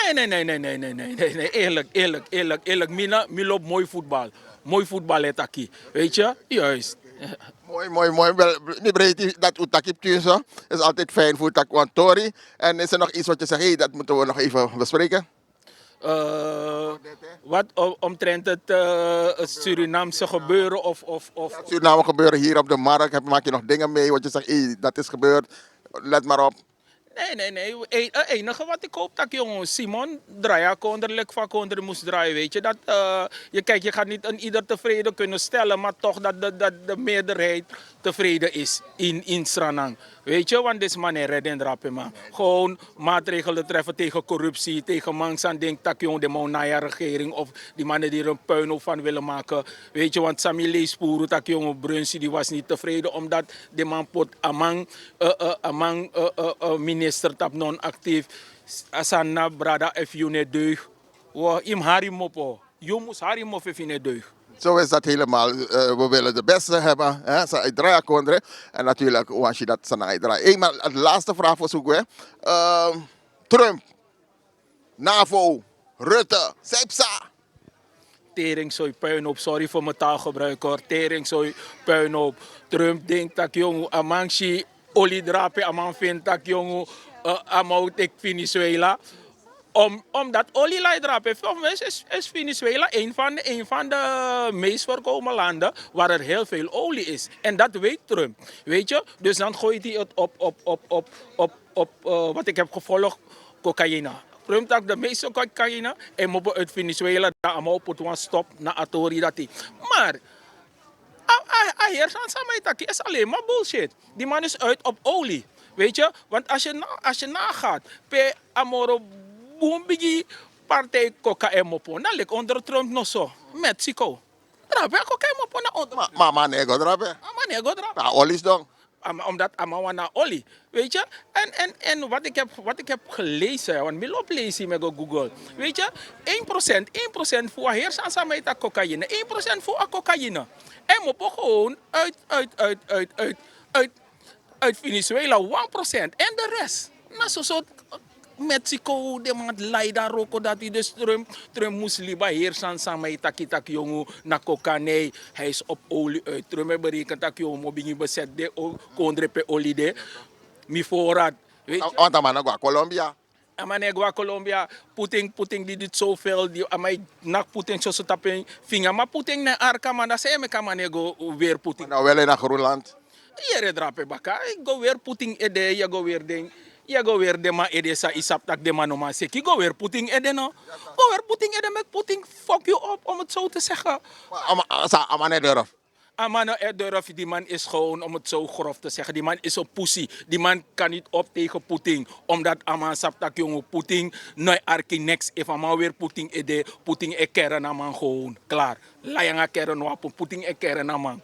Nee, nee, nee, nee, nee, nee, nee, nee, nee. Eerlijk, eerlijk, eerlijk, eerlijk. Mina, mi loop mooi voetbal. Mooi voetbal, hè, taki. Weet je? Juist. Mooi, mooi, mooi. Wel, mi breiti dat u taki ptun so. Is altijd fijn voor taki wan tori. En is er nog iets wat je zegt, hey, dat moeten we nog even bespreken? Eh, wat om- omtrent het, eh, het Surinaamse gebeuren of, of, of Het Suriname gebeuren hier op de markt. Heb, maak je nog dingen mee wat je zegt, hey, dat is gebeurd. Let maar op. Nee, nee, nee. E- Het enige wat ik hoop dat jongen Simon draai a konder, lek van konder moest draaien. Weet je, dat, eh, je, kijk, je gaat niet een ieder tevreden kunnen stellen, maar toch dat de, dat de meerderheid tevreden is in, in Sranan. Weet je, want dit man is red en drape, man. Gewoon maatregelen treffen tegen corruptie, tegen mangs aan denk dat jongen de Monaya regering of die mannen die er een puinhoop van willen maken. Weet je, want Sami lees puru dat jongen Brunsi, die was niet tevreden omdat de man pot amang, eh, eh, amang, eh, eh, eh, minister tap non actief. Asana brada, if you ne deug, we im hari mopo. You mus hari mopo if you ne deug. Zo is dat helemaal. Eh, we willen de beste hebben, hè? Sa Idraya Kondre. En natuurlijk, Wanshi, dat Sana Idraya. Eenmaal het laatste vraag voor Soegwe. Ehm, Trump, NAVO, Rutte, Seipsa. Tering soi puinhoop, sorry voor mijn taalgebruik, hoor. Tering soi puinhoop. Trump denkt dat jongen, amang si oli drape, a man vindt dat jongen, eh, a man uit Venezuela. Om, omdat olie lai drape, volgens mij is, is Venezuela een van, de, een van de meest voorkomende landen waar er heel veel olie is. En dat weet Trump, weet je. Dus dan gooit hij het op, op, op, op, op, op, eh, wat ik heb gevolgd, cocaïne. Trump dat de meeste cocaïne, en mopo uit Venezuela, dan allemaal op het wan stop na a tori dat hij. Maar a, a, a heerser san mi taki is alleen maar bullshit. Die man is uit op olie. Weet je, want als je, na, als je nagaat, pe a moro bun bigi partij coca en mopo, dan lik onder Trump no so. Mexico. Drape a coca en mopo na onder. Ma, ma, ma nego drape. A man nego drape. Na olie is dan. Ama- Omdat a man wan na olie. Weet je? En, en, en wat, ik heb, wat ik heb gelezen, hè, want mi loop lezen met Google. Weet je? Één procent, één procent voor a heerser san mi taki cocaïne. Één procent voor a cocaïne. En mopo gewoon uit, uit, uit, uit, uit, uit, uit Venezuela, one procent. En de rest, na so so Mexico, de man lai dan roko dati, dus Trump, Trump mus libi a heerser san mi taki, taki jongen, na cocaïne, hij is op olie uit. Trump e berekent taki jongen, mo bigin bezet de o- kondre pe olie de. Mi voorraad. Weet je? Want a man no go na Colombia. A man e go na Colombia, putting, putting die doet zoveel, die, a man e nak putting so so tapu en finger, maar putting na arka man, dan san e meki a man e go weer putting. Maar nou wel in Groenland. Yere drape baka, go weer putting ede, ya go weer den, ya go weer den man ede san i sabi taki den man no man seki, go weer putting ede no. Go weer putting ede, meki putting fuck you up, om het zo te zeggen. Maar a man, sa, a man no e durf. A man no e durf, die man is gewoon, om het zo grof te zeggen, die man is een pussy. Die man kan niet op tegen putting, omdat a man sabi taki jongen, putting no e arki niks. If a man weer putting ede, putting e keren a man gewoon, klaar. Lai nanga keren no wapen, putting e keren a man.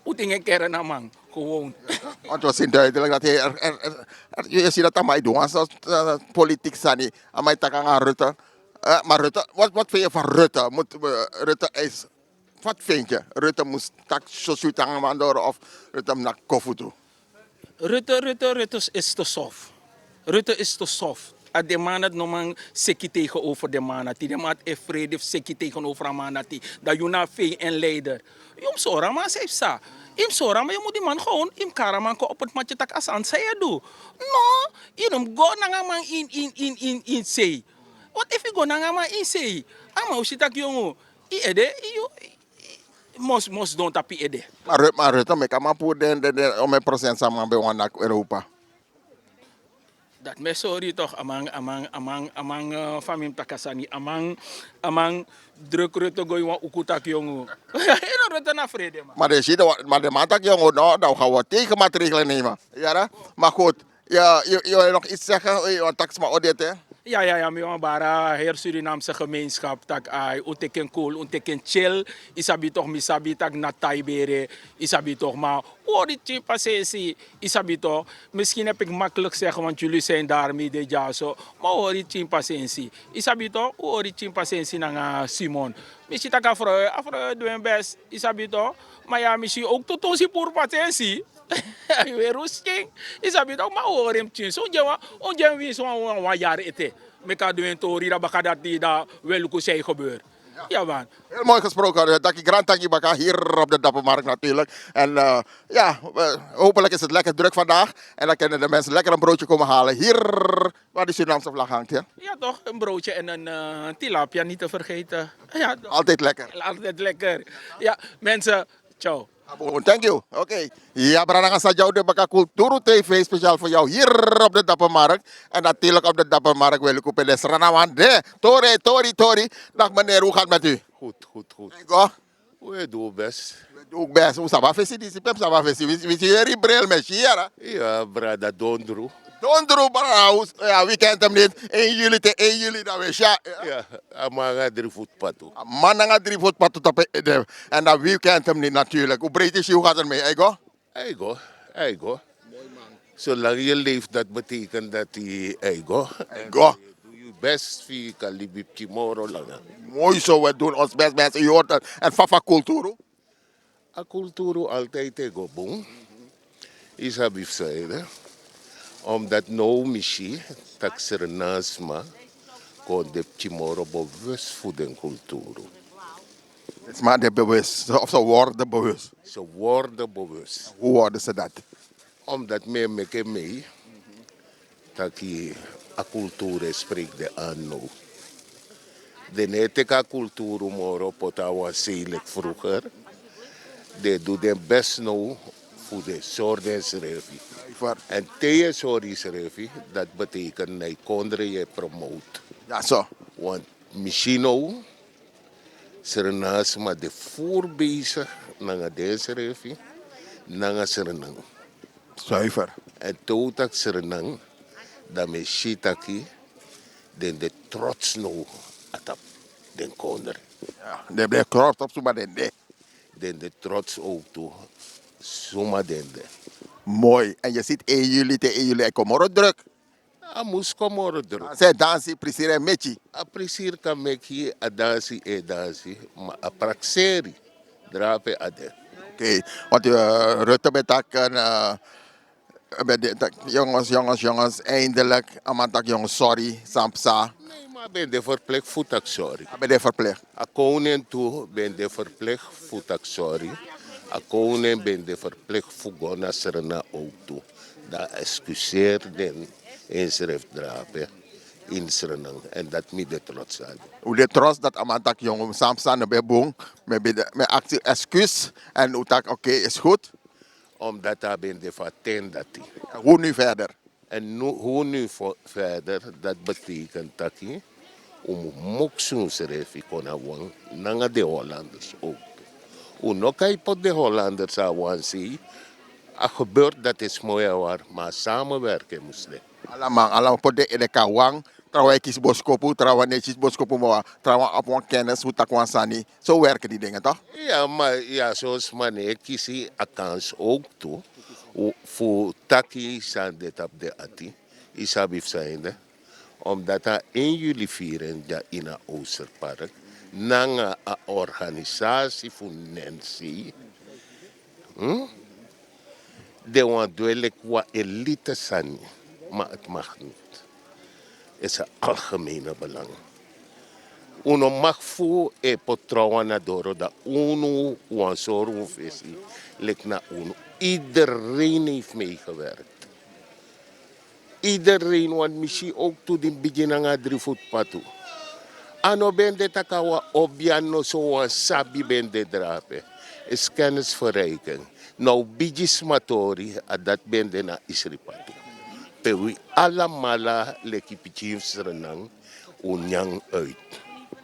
Un tingi en kere na man gewoon. Want we zien duidelijk dat hij er, er, er, er- je ziet dat allemaal doen. Als dat, eh, politiek sani, allemaal tak aan Rutte. Eh, maar Rutte, wat, wat vind je van Rutte? Moet, eh, Rutte is, wat vind je? Rutte moest tak sosutang mandoro of Rutte na kofutu? Rutte, Rutte, Rutte is te soft. Rutte is te soft. A de man dat no man seki tegenover de man dat die. De man dat e vrede seki tegenover a man dat die. Dat je na V N-leider. Je moet zo ramen zijn sa. Je moet zo ramen, je moet die man gewoon in karaman op het matje tak as aan zij doen. No, je moet go nanga man in, in, in, in, in zee. Wat if je go nanga man in zee? A man, u si tak jongen. I ede, i, i, i, mos, mos don tapi ede. Maar Rutte, maar Rutte, meki a man puru den, den, den, o men procent sa man ben wan na Europa. Dat mi e sori toch, a man, a man, a man, a man, eh, fa mi mus taki a sani, a man, a man druk Rutte go ini wan uku taki yongu. Ino Rutte na frede, man. Maar den si de, maar den man taki yongu, no, dan gaan we tegenmaatregelen nemen. Ja, maar goed. Ja, je, je wil nog iets zeggen? Je wil taxma odete? Ja, ja, ja, mi wan bara her Surinaamse gemeenschap tak ai, un teken cool, un teken chill. I sabi toch, mi sabi tak na taibere, i sabi toch, maar ori tin pasensi. I sabi toch, misschien heb ik makkelijk zeggen, want jullie zijn daar midden dyaso. Maar ori tin pasensi. I sabi toch, ori tin pasensi nanga Simon. Mi si tak a vrouw, a vrouw doen best. I sabi toch, maar ja, mi si ook tot ons pur pasensi. Weer rusting. I sabi toch, maar ori hem tin. So dyawa, on dyawa wins wan, wan, wan jaar ete. Meki a doen tori, dan baka dat die, dan wel luku zij gebeur. Ja, man. Heel mooi gesproken. Eh, dank je, Grand Tangi Baka, hier op de Dappermarkt natuurlijk. En, eh, ja, eh, hopelijk is het lekker druk vandaag. En dan kunnen de mensen lekker een broodje komen halen hier waar de Surinaamse vlag hangt, hè? Ja, toch? Een broodje en een, eh, tilapia niet te vergeten. Ja, toch? Altijd lekker. Altijd lekker. Ja, mensen, ciao. Abon, thank you. Oké. Ja, brada, nanga sa dyaw de baka Kulturu T V speciaal voor jou hier op de Dappermarkt. En natuurlijk op de Dappermarkt wil ik u pedes Ranawan de. Tori, tori, tori. Dag meneer, hoe gaat het met u? Goed, goed, goed. Ego? We doen best. We doen best. We sabi a fesi disi, pe mi sabi a fesi. We, we zien hier in bril, met hier, hè? Ja, brada, dondru. Dondru, brada, we, ja, we kent hem niet. Eén juli te één juli, dan we, ja. Ja, a man nanga dri voetpatu. A man nanga dri voetpatu tapu ede. En dan we kent hem niet natuurlijk. Hoe breed is hij, hoe gaat het mee? Ego? Hij go, hij go. Zolang je leeft, dat betekent dat hij, hij go. Hij go. En je doet je best voor je kan libi pikin moro langer. Mooi zo, we doen ons best, mensen. U hoort het. En fa fa Kulturu? A Kulturu altijd hij go bun. Is a bif zijde. Omdat no mi si, tak Sernasma kon de pikin moro bewust voor den Kulturu. Sma de bewust, of ze worden bewust. Ze worden bewust. Hoe worden ze dat? Omdat mi e meki en mee, taki a Kulturu e spreek den aan now. Den no e teki a Kulturu moro poti na wan sei leki vroeger. Den e du den best now fu den sori densrefi. Zuiver. En te yu e sori yusrefi, dat betekent na yu kondre yu e promote. Ja, so. Want mi si now, Sernasma de voer bezig nanga densrefi, nanga Sernang. Zuiver. En te un taki Sernang, dan mi e si taki den de trots now a tapu den kondre. Ja, den de trots op suma den de. Den de trots ook tu, suma den de. Mooi. En je ziet één juli, te één juli, hij komt moro druk. A mus kon moro druk. A se dansi, prisiri e meki. A prisiri kan meki, a dansi e dansi, ma a prakseri drape a de. Oké, want, eh, Rutte ben taki, eh, ben de, tak, jongens, jongens, jongens, eindelijk, a man taki jongens, sorry, san psa. Nee, ma a ben de verplicht fu taki sorry. A ben de verplicht. A koning tu ben de verplicht fu taki sorry. A koning ben de verplicht fu go na Srana ook tu. Dan excuseer den inschrift drape in Srana. En dat mi de trots aan. Un de trots dat a man taki jongen, san psa no ben bun, mi ben de, mi aksi excuus en un taki oké, is goed. Omdat a ben de fu a ten dati. Hoe nu verder? En nu, hoe nu vo-, verder, dat betekent taki un mus moksu unsrefi kon na wan nanga de Hollanders ook. Un no kan poti de Hollanders a wan sei. A gebeurt, dat is mooi en waar, maar samenwerken mus de. Allemaal, allemaal poti de ede kon na wan. Trawan e kisi boskopu, trawan no e kisi boskopu, ma trawan abi wan kennis fu taki wan sani. So werk di dingen, toch? Ya, ma ya, so sma no e kisi a kans ook tu. Fu taki san de tapu den ati. Yu sabi fu san ede? Omdat a één juli viering dya ini a Oosterpark, nanga a organisasi fu Nancy, hm? Den wani du en leki wan elite sani, maar het mag niet. Is een algemene belang. Unu mag fu e poti trawan na doro, dan unu wani sori un fesi leki na unu. Iedereen heeft meegewerkt. Iedereen, want mi si ook tu di mi bigin nanga a dri futu patu. A no ben de taki a wan obiano, so wan sabi ben de drape. Is kennisverrijking. Now bigisma tori, a dati ben de na isri patu. Pe wi alamala leki pikin fu Sranan, un nyan uit.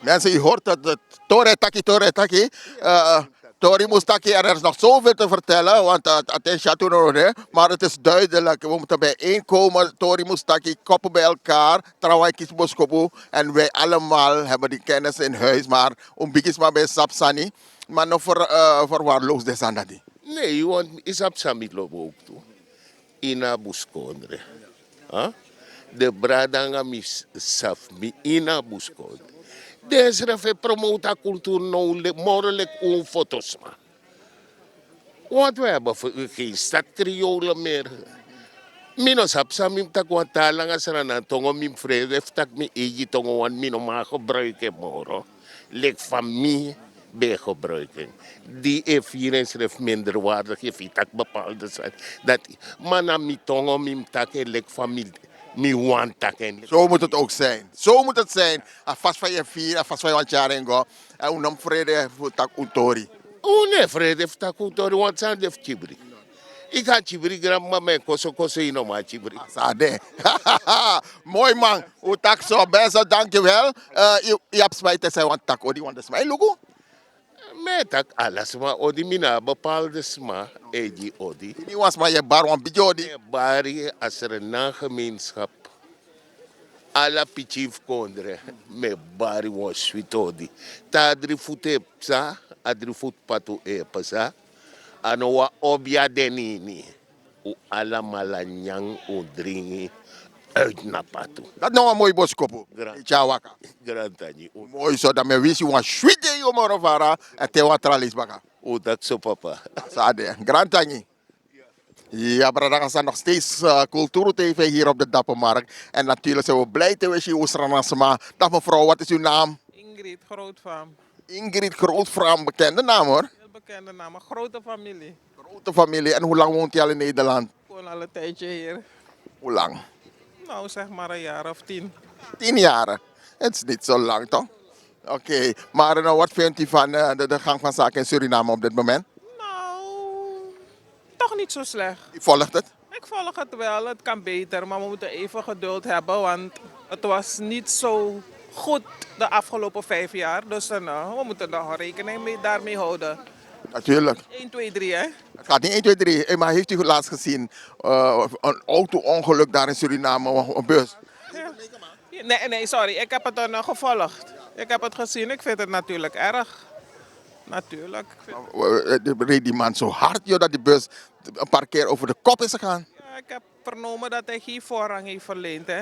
Mensen, u hoort het, het tori e taki, tori e taki. Eh, tori mus taki, er is nog zoveel te vertellen, want eh, het is ja toen nog, hè. Maar het is duidelijk, we moeten bijeenkomen. Tori mus taki, koppen bij elkaar, trawan e kisi boskopu. En wij allemaal hebben die kennis in huis, maar un bigisma ben sabi sani, maar no ver, eh, verwaarloos den sani dati. Nee, want yu sabi san mi lobi ook tu. Ini a buskondre. Hè? Den brada nanga mi sabi mi ini a buskondre. Den srefi e promote a kulturu now, moro leki un fotosma. Want we hebben geen stadkriolen meer. Mi no sabi san mi mus taki, wan taa langa Sranan tongo, mi mus frede fu taki mi eigi tongo, want mi no man gebruik en moro leki fa mi ben gebruik en. Di e firi ensrefi minderwaardig, efu yu taki bepaalde sani, dati, ma na mi tongo mi mus taki en leki fa mi wani taki en. Zo moet het ook zijn. Zo moet het zijn. A fasi fa yu e firi, a fasi fa yu wani tyari en go. Èn un no mus frede fu taki un tori. Un no e frede fu taki un tori, want san de fu kibri? Yu kan kibri granmama, ma en koso koso yu no man kibri. A san de. Moi man, un taki so, best, dankjewel. Eh, yu, yu abi sma ete san yu wani taki odi, want den sma e luku. Mi e taki ala sma odi, mi no abi bepaalde sma e gi odi. Yu no abi wan sma yu e bari wan bigi odi? Mi e bari a Sranan gemeenschap. Ala pikin fu kondre, mi e bari wan switi odi. Te a dri futu e psa, a dri futu patu e psa. A no wan obia de na ini. Un alamala nyan, un dringi, uit na patu. Dati na wan moi boskopu. Gran- Tyari waka. Grantangi. Moi so, dan mi e winsi wan switi dei yu moro fara, èn te wan tra leisi baka. Un taki so, papa. San de, grantangi. Ja, brada, we zijn nog steeds eh, Culturu T V hier op de Dappermarkt. En natuurlijk zijn we blij te zien u, Sranan sma. Dag mevrouw, wat is uw naam? Ingrid Grootvam. Ingrid Grootvam, bekende naam hoor. Heel bekende naam, een grote familie. Grote familie. En hoe lang woont u al in Nederland? Ik woon al een tijdje hier. Hoe lang? Nou, zeg maar een jaar of tien. Tien jaren? Het is niet zo lang, toch? Oké, maar eh, wat vindt u van eh, de, de gang van zaken in Suriname op dit moment? Nou, toch niet zo slecht. U volgt het? Ik volg het wel, het kan beter, maar we moeten even geduld hebben, want het was niet zo goed de afgelopen vijf jaar. Dus eh, we moeten nog rekening mee, daarmee houden. Natuurlijk. Eén, twee, drie, hè? Het gaat niet één, twee, drie. Eh, maar heeft u laatst gezien eh, een auto-ongeluk daar in Suriname, een bus? Ja. Nee, nee, sorry. Ik heb het eh, gevolgd. Ik heb het gezien. Ik vind het natuurlijk erg. Natuurlijk. Ik vind Maar, eh, eh, die reed die man zo hard, joh, dat die bus een paar keer over de kop is gegaan. Ja, ik heb vernomen dat hij geen voorrang heeft verleend, hè?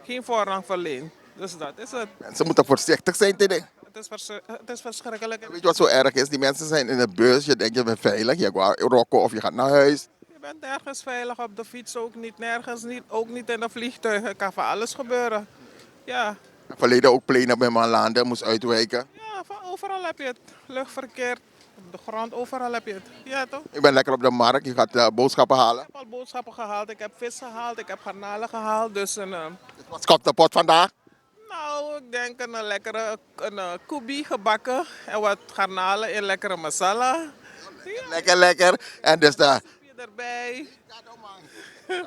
Geen voorrang verleend. Dus dat is het. Mensen moeten voorzichtig zijn, Tede. Het is, vers- het is verschrikkelijk. Weet je wat zo erg is? Die mensen zijn in de bus, je denkt je bent veilig, je gaat rokken of je gaat naar huis. Je bent nergens veilig, op de fiets ook niet, nergens niet, ook niet in de vliegtuigen. Kan van alles gebeuren. Ja. Verleden ook plane bij Malande, moest uitwijken. Ja, van overal heb je het. Luchtverkeer, op de grond, overal heb je het. Ja, toch? U bent lekker op de markt, u gaat eh, boodschappen halen. Ik heb al boodschappen gehaald, ik heb vis gehaald, ik heb garnalen gehaald. Dus een, eh, Wat komt de pot vandaag? Nou, ik denk een eh, lekkere een, eh, koebi gebakken en wat garnalen in lekkere masala. Ja. Lekker, lekker. En dus de Soepje erbij.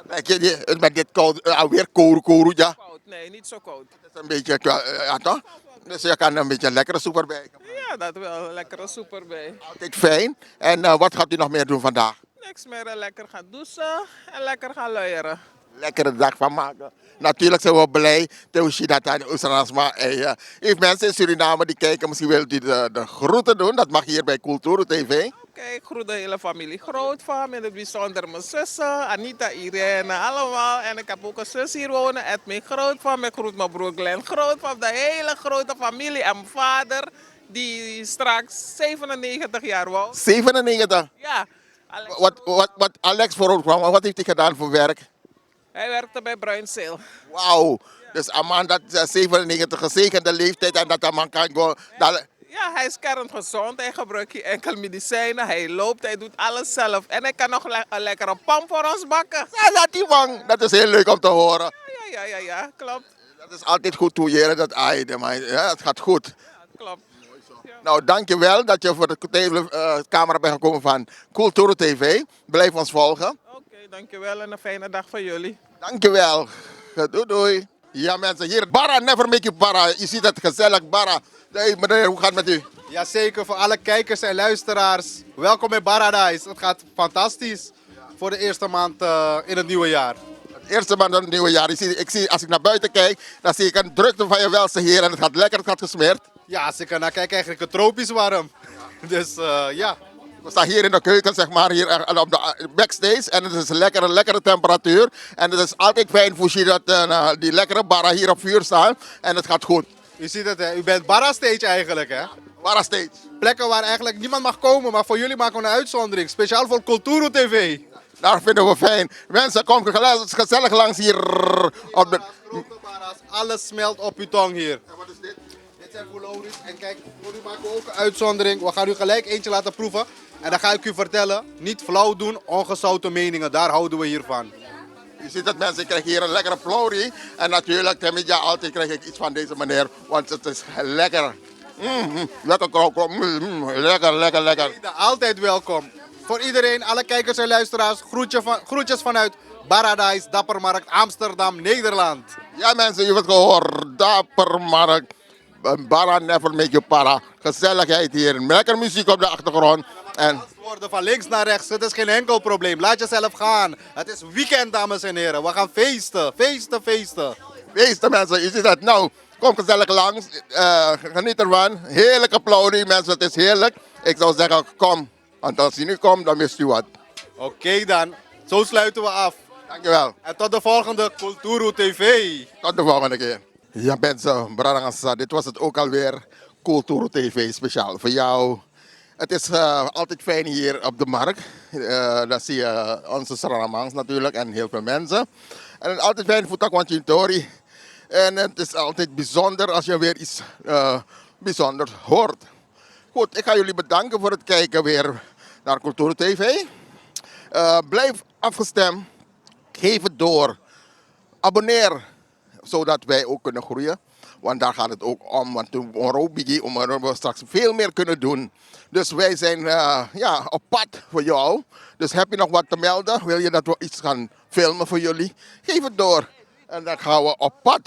Lekker, die- met dit koud, eh, alweer koru koru, ja. Koud, nee, niet zo koud. Het is een beetje, eh, ja toch? Dus je kan een beetje lekkere soep erbij. Ja, dat wel. Lekkere soep erbij. Altijd fijn. En eh, wat gaat u nog meer doen vandaag? Niks meer, eh, lekker gaan douchen en lekker gaan luieren. Lekkere dag van maken. Natuurlijk zijn we blij te zien dat aan Oesterasma. Hey, eh, heeft mensen in Suriname die kijken, misschien wilt u de, de groeten doen. Dat mag hier bij Culturu T V. Oké, ik groet de hele familie Grootvam, in het bijzonder mijn zussen, Anita, Irene, allemaal. En ik heb ook een zus hier wonen, Edwin Grootvam. Ik groet mijn broer Glenn Grootvam, de hele grote familie en mijn vader, die straks zevenennegentig jaar wordt. Zevenennegentig? Ja. Alex. Wat, wat, wat Alex voor ons kwam, wat heeft hij gedaan voor werk? Hij werkte bij Bruinzeel. Wauw. Dus een man dat, eh, zevenennegentig, gezegende leeftijd, en dat een man kan go. Ja, hij is kerngezond. Hij gebruikt geen enkel medicijnen. Hij loopt, hij doet alles zelf. En hij kan nog le- een lekkere pam voor ons bakken. Ja, dat die man. Dat is heel leuk om te horen. Ja, ja, ja, ja, ja, klopt. Dat is altijd goed te horen dat hij de man. Ja, het gaat goed. Ja, klopt. Nou, dankjewel dat je voor de tele- eh, camera bent gekomen van Culturu T V. Blijf ons volgen. Oké, dankjewel en een fijne dag voor jullie. Dankjewel. Doei, doei. Ja, mensen, hier Bara, never make you para. Je ziet het gezellig, Bara. Hey, meneer, hoe gaat het met u? Jazeker, voor alle kijkers en luisteraars. Welkom in Paradise. Het gaat fantastisch voor de eerste maand eh, in het nieuwe jaar. Het eerste maand in het nieuwe jaar. Ik zie, ik zie, als ik naar buiten kijk, dan zie ik een drukte van je welste hier. En het gaat lekker, het gaat gesmeerd. Ja, als ik ernaar kijk, eigenlijk tropisch warm. Dus eh, ja. We staan hier in de keuken, zeg maar, hier eh, op de eh, backstage. En het is lekker, een lekkere temperatuur. En het is altijd fijn voor je dat eh, die lekkere bara hier op vuur staan. En het gaat goed. U ziet het, hè? U bent Bara Stage eigenlijk, hè? Bara Stage. Plekken waar eigenlijk niemand mag komen, maar voor jullie maken we een uitzondering. Speciaal voor Culturu T V. Dat vinden we fijn. Mensen, kom gez- gezellig langs hier op de... Grote bara's, alles smelt op uw tong hier. En wat is dit? Dit zijn fuloris. En kijk, voor u maken we ook een uitzondering. We gaan u gelijk eentje laten proeven. En dan ga ik u vertellen, niet flauw doen, ongezouten meningen. Daar houden we hier van. Je ziet het, mensen, ik krijg hier een lekkere flauw. En natuurlijk, ten minste, altijd krijg ik iets van deze meneer. Want het is lekker. Mm, mm, lekker krauwkrauw. Mm, mm, lekker, lekker, lekker. Altijd welkom. Voor iedereen, alle kijkers en luisteraars, groetje van, groetjes vanuit Paradise, Dappermarkt, Amsterdam, Nederland. Ja, mensen, u heeft het gehoord. Dappermarkt. Een bara never make you para. Gezelligheid hier. Lekker muziek op de achtergrond. En woorden van links naar rechts. Het is geen enkel probleem. Laat jezelf gaan. Het is weekend, dames en heren. We gaan feesten. Feesten, feesten. Feesten, mensen. Je ziet het. Nou, kom gezellig langs. Eh, geniet ervan. Heerlijke plowry, mensen. Het is heerlijk. Ik zou zeggen, kom. Want als je niet komt, dan mist u wat. Oké dan. Zo sluiten we af. Dankjewel. En tot de volgende Kulturu T V. Tot de volgende keer. Ja, mensen, brada nanga sisa, dit was het ook alweer. Kulturu T V speciaal voor jou. Het is eh, altijd fijn hier op de markt. Eh, dan zie je onze Sranan Mans natuurlijk en heel veel mensen. En het is altijd fijn voor Takwan Chintori. En het is altijd bijzonder als je weer iets eh, bijzonders hoort. Goed, ik ga jullie bedanken voor het kijken weer naar Kulturu T V. Eh, blijf afgestemd. Geef het door. Abonneer, zodat wij ook kunnen groeien. Want daar gaat het ook om. Want toen we biggie, om we straks veel meer kunnen doen. Dus wij zijn eh, ja, op pad voor jou. Dus heb je nog wat te melden? Wil je dat we iets gaan filmen voor jullie? Geef het door. En dan gaan we op pad.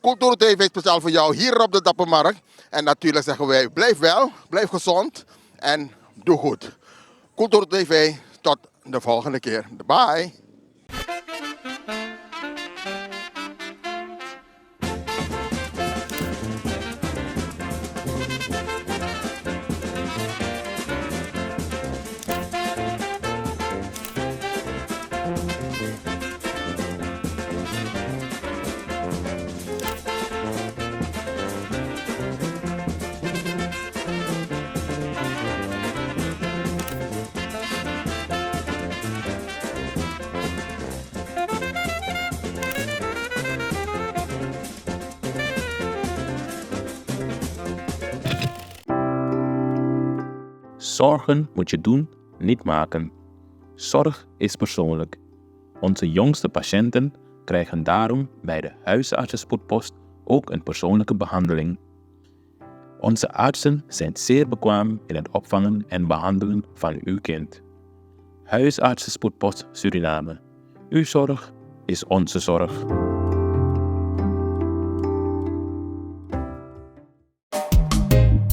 Kulturu T V speciaal voor jou hier op de Dappermarkt. En natuurlijk zeggen wij, blijf wel, blijf gezond en doe goed. Kulturu T V, tot de volgende keer. Bye. Zorgen moet je doen, niet maken. Zorg is persoonlijk. Onze jongste patiënten krijgen daarom bij de huisartsenspoedpost ook een persoonlijke behandeling. Onze artsen zijn zeer bekwaam in het opvangen en behandelen van uw kind. Huisartsenspoedpost Suriname. Uw zorg is onze zorg.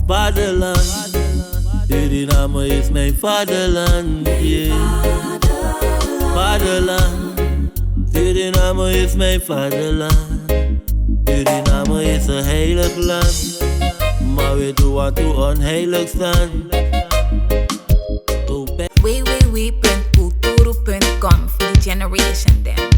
Vaderland, Suriname is mijn vaderland, yeah. Vaderland, Suriname is mijn vaderland. Suriname is een heilig land. Maar we doen wat u onheilig staan. W W W punt culturu punt com for the generation dem.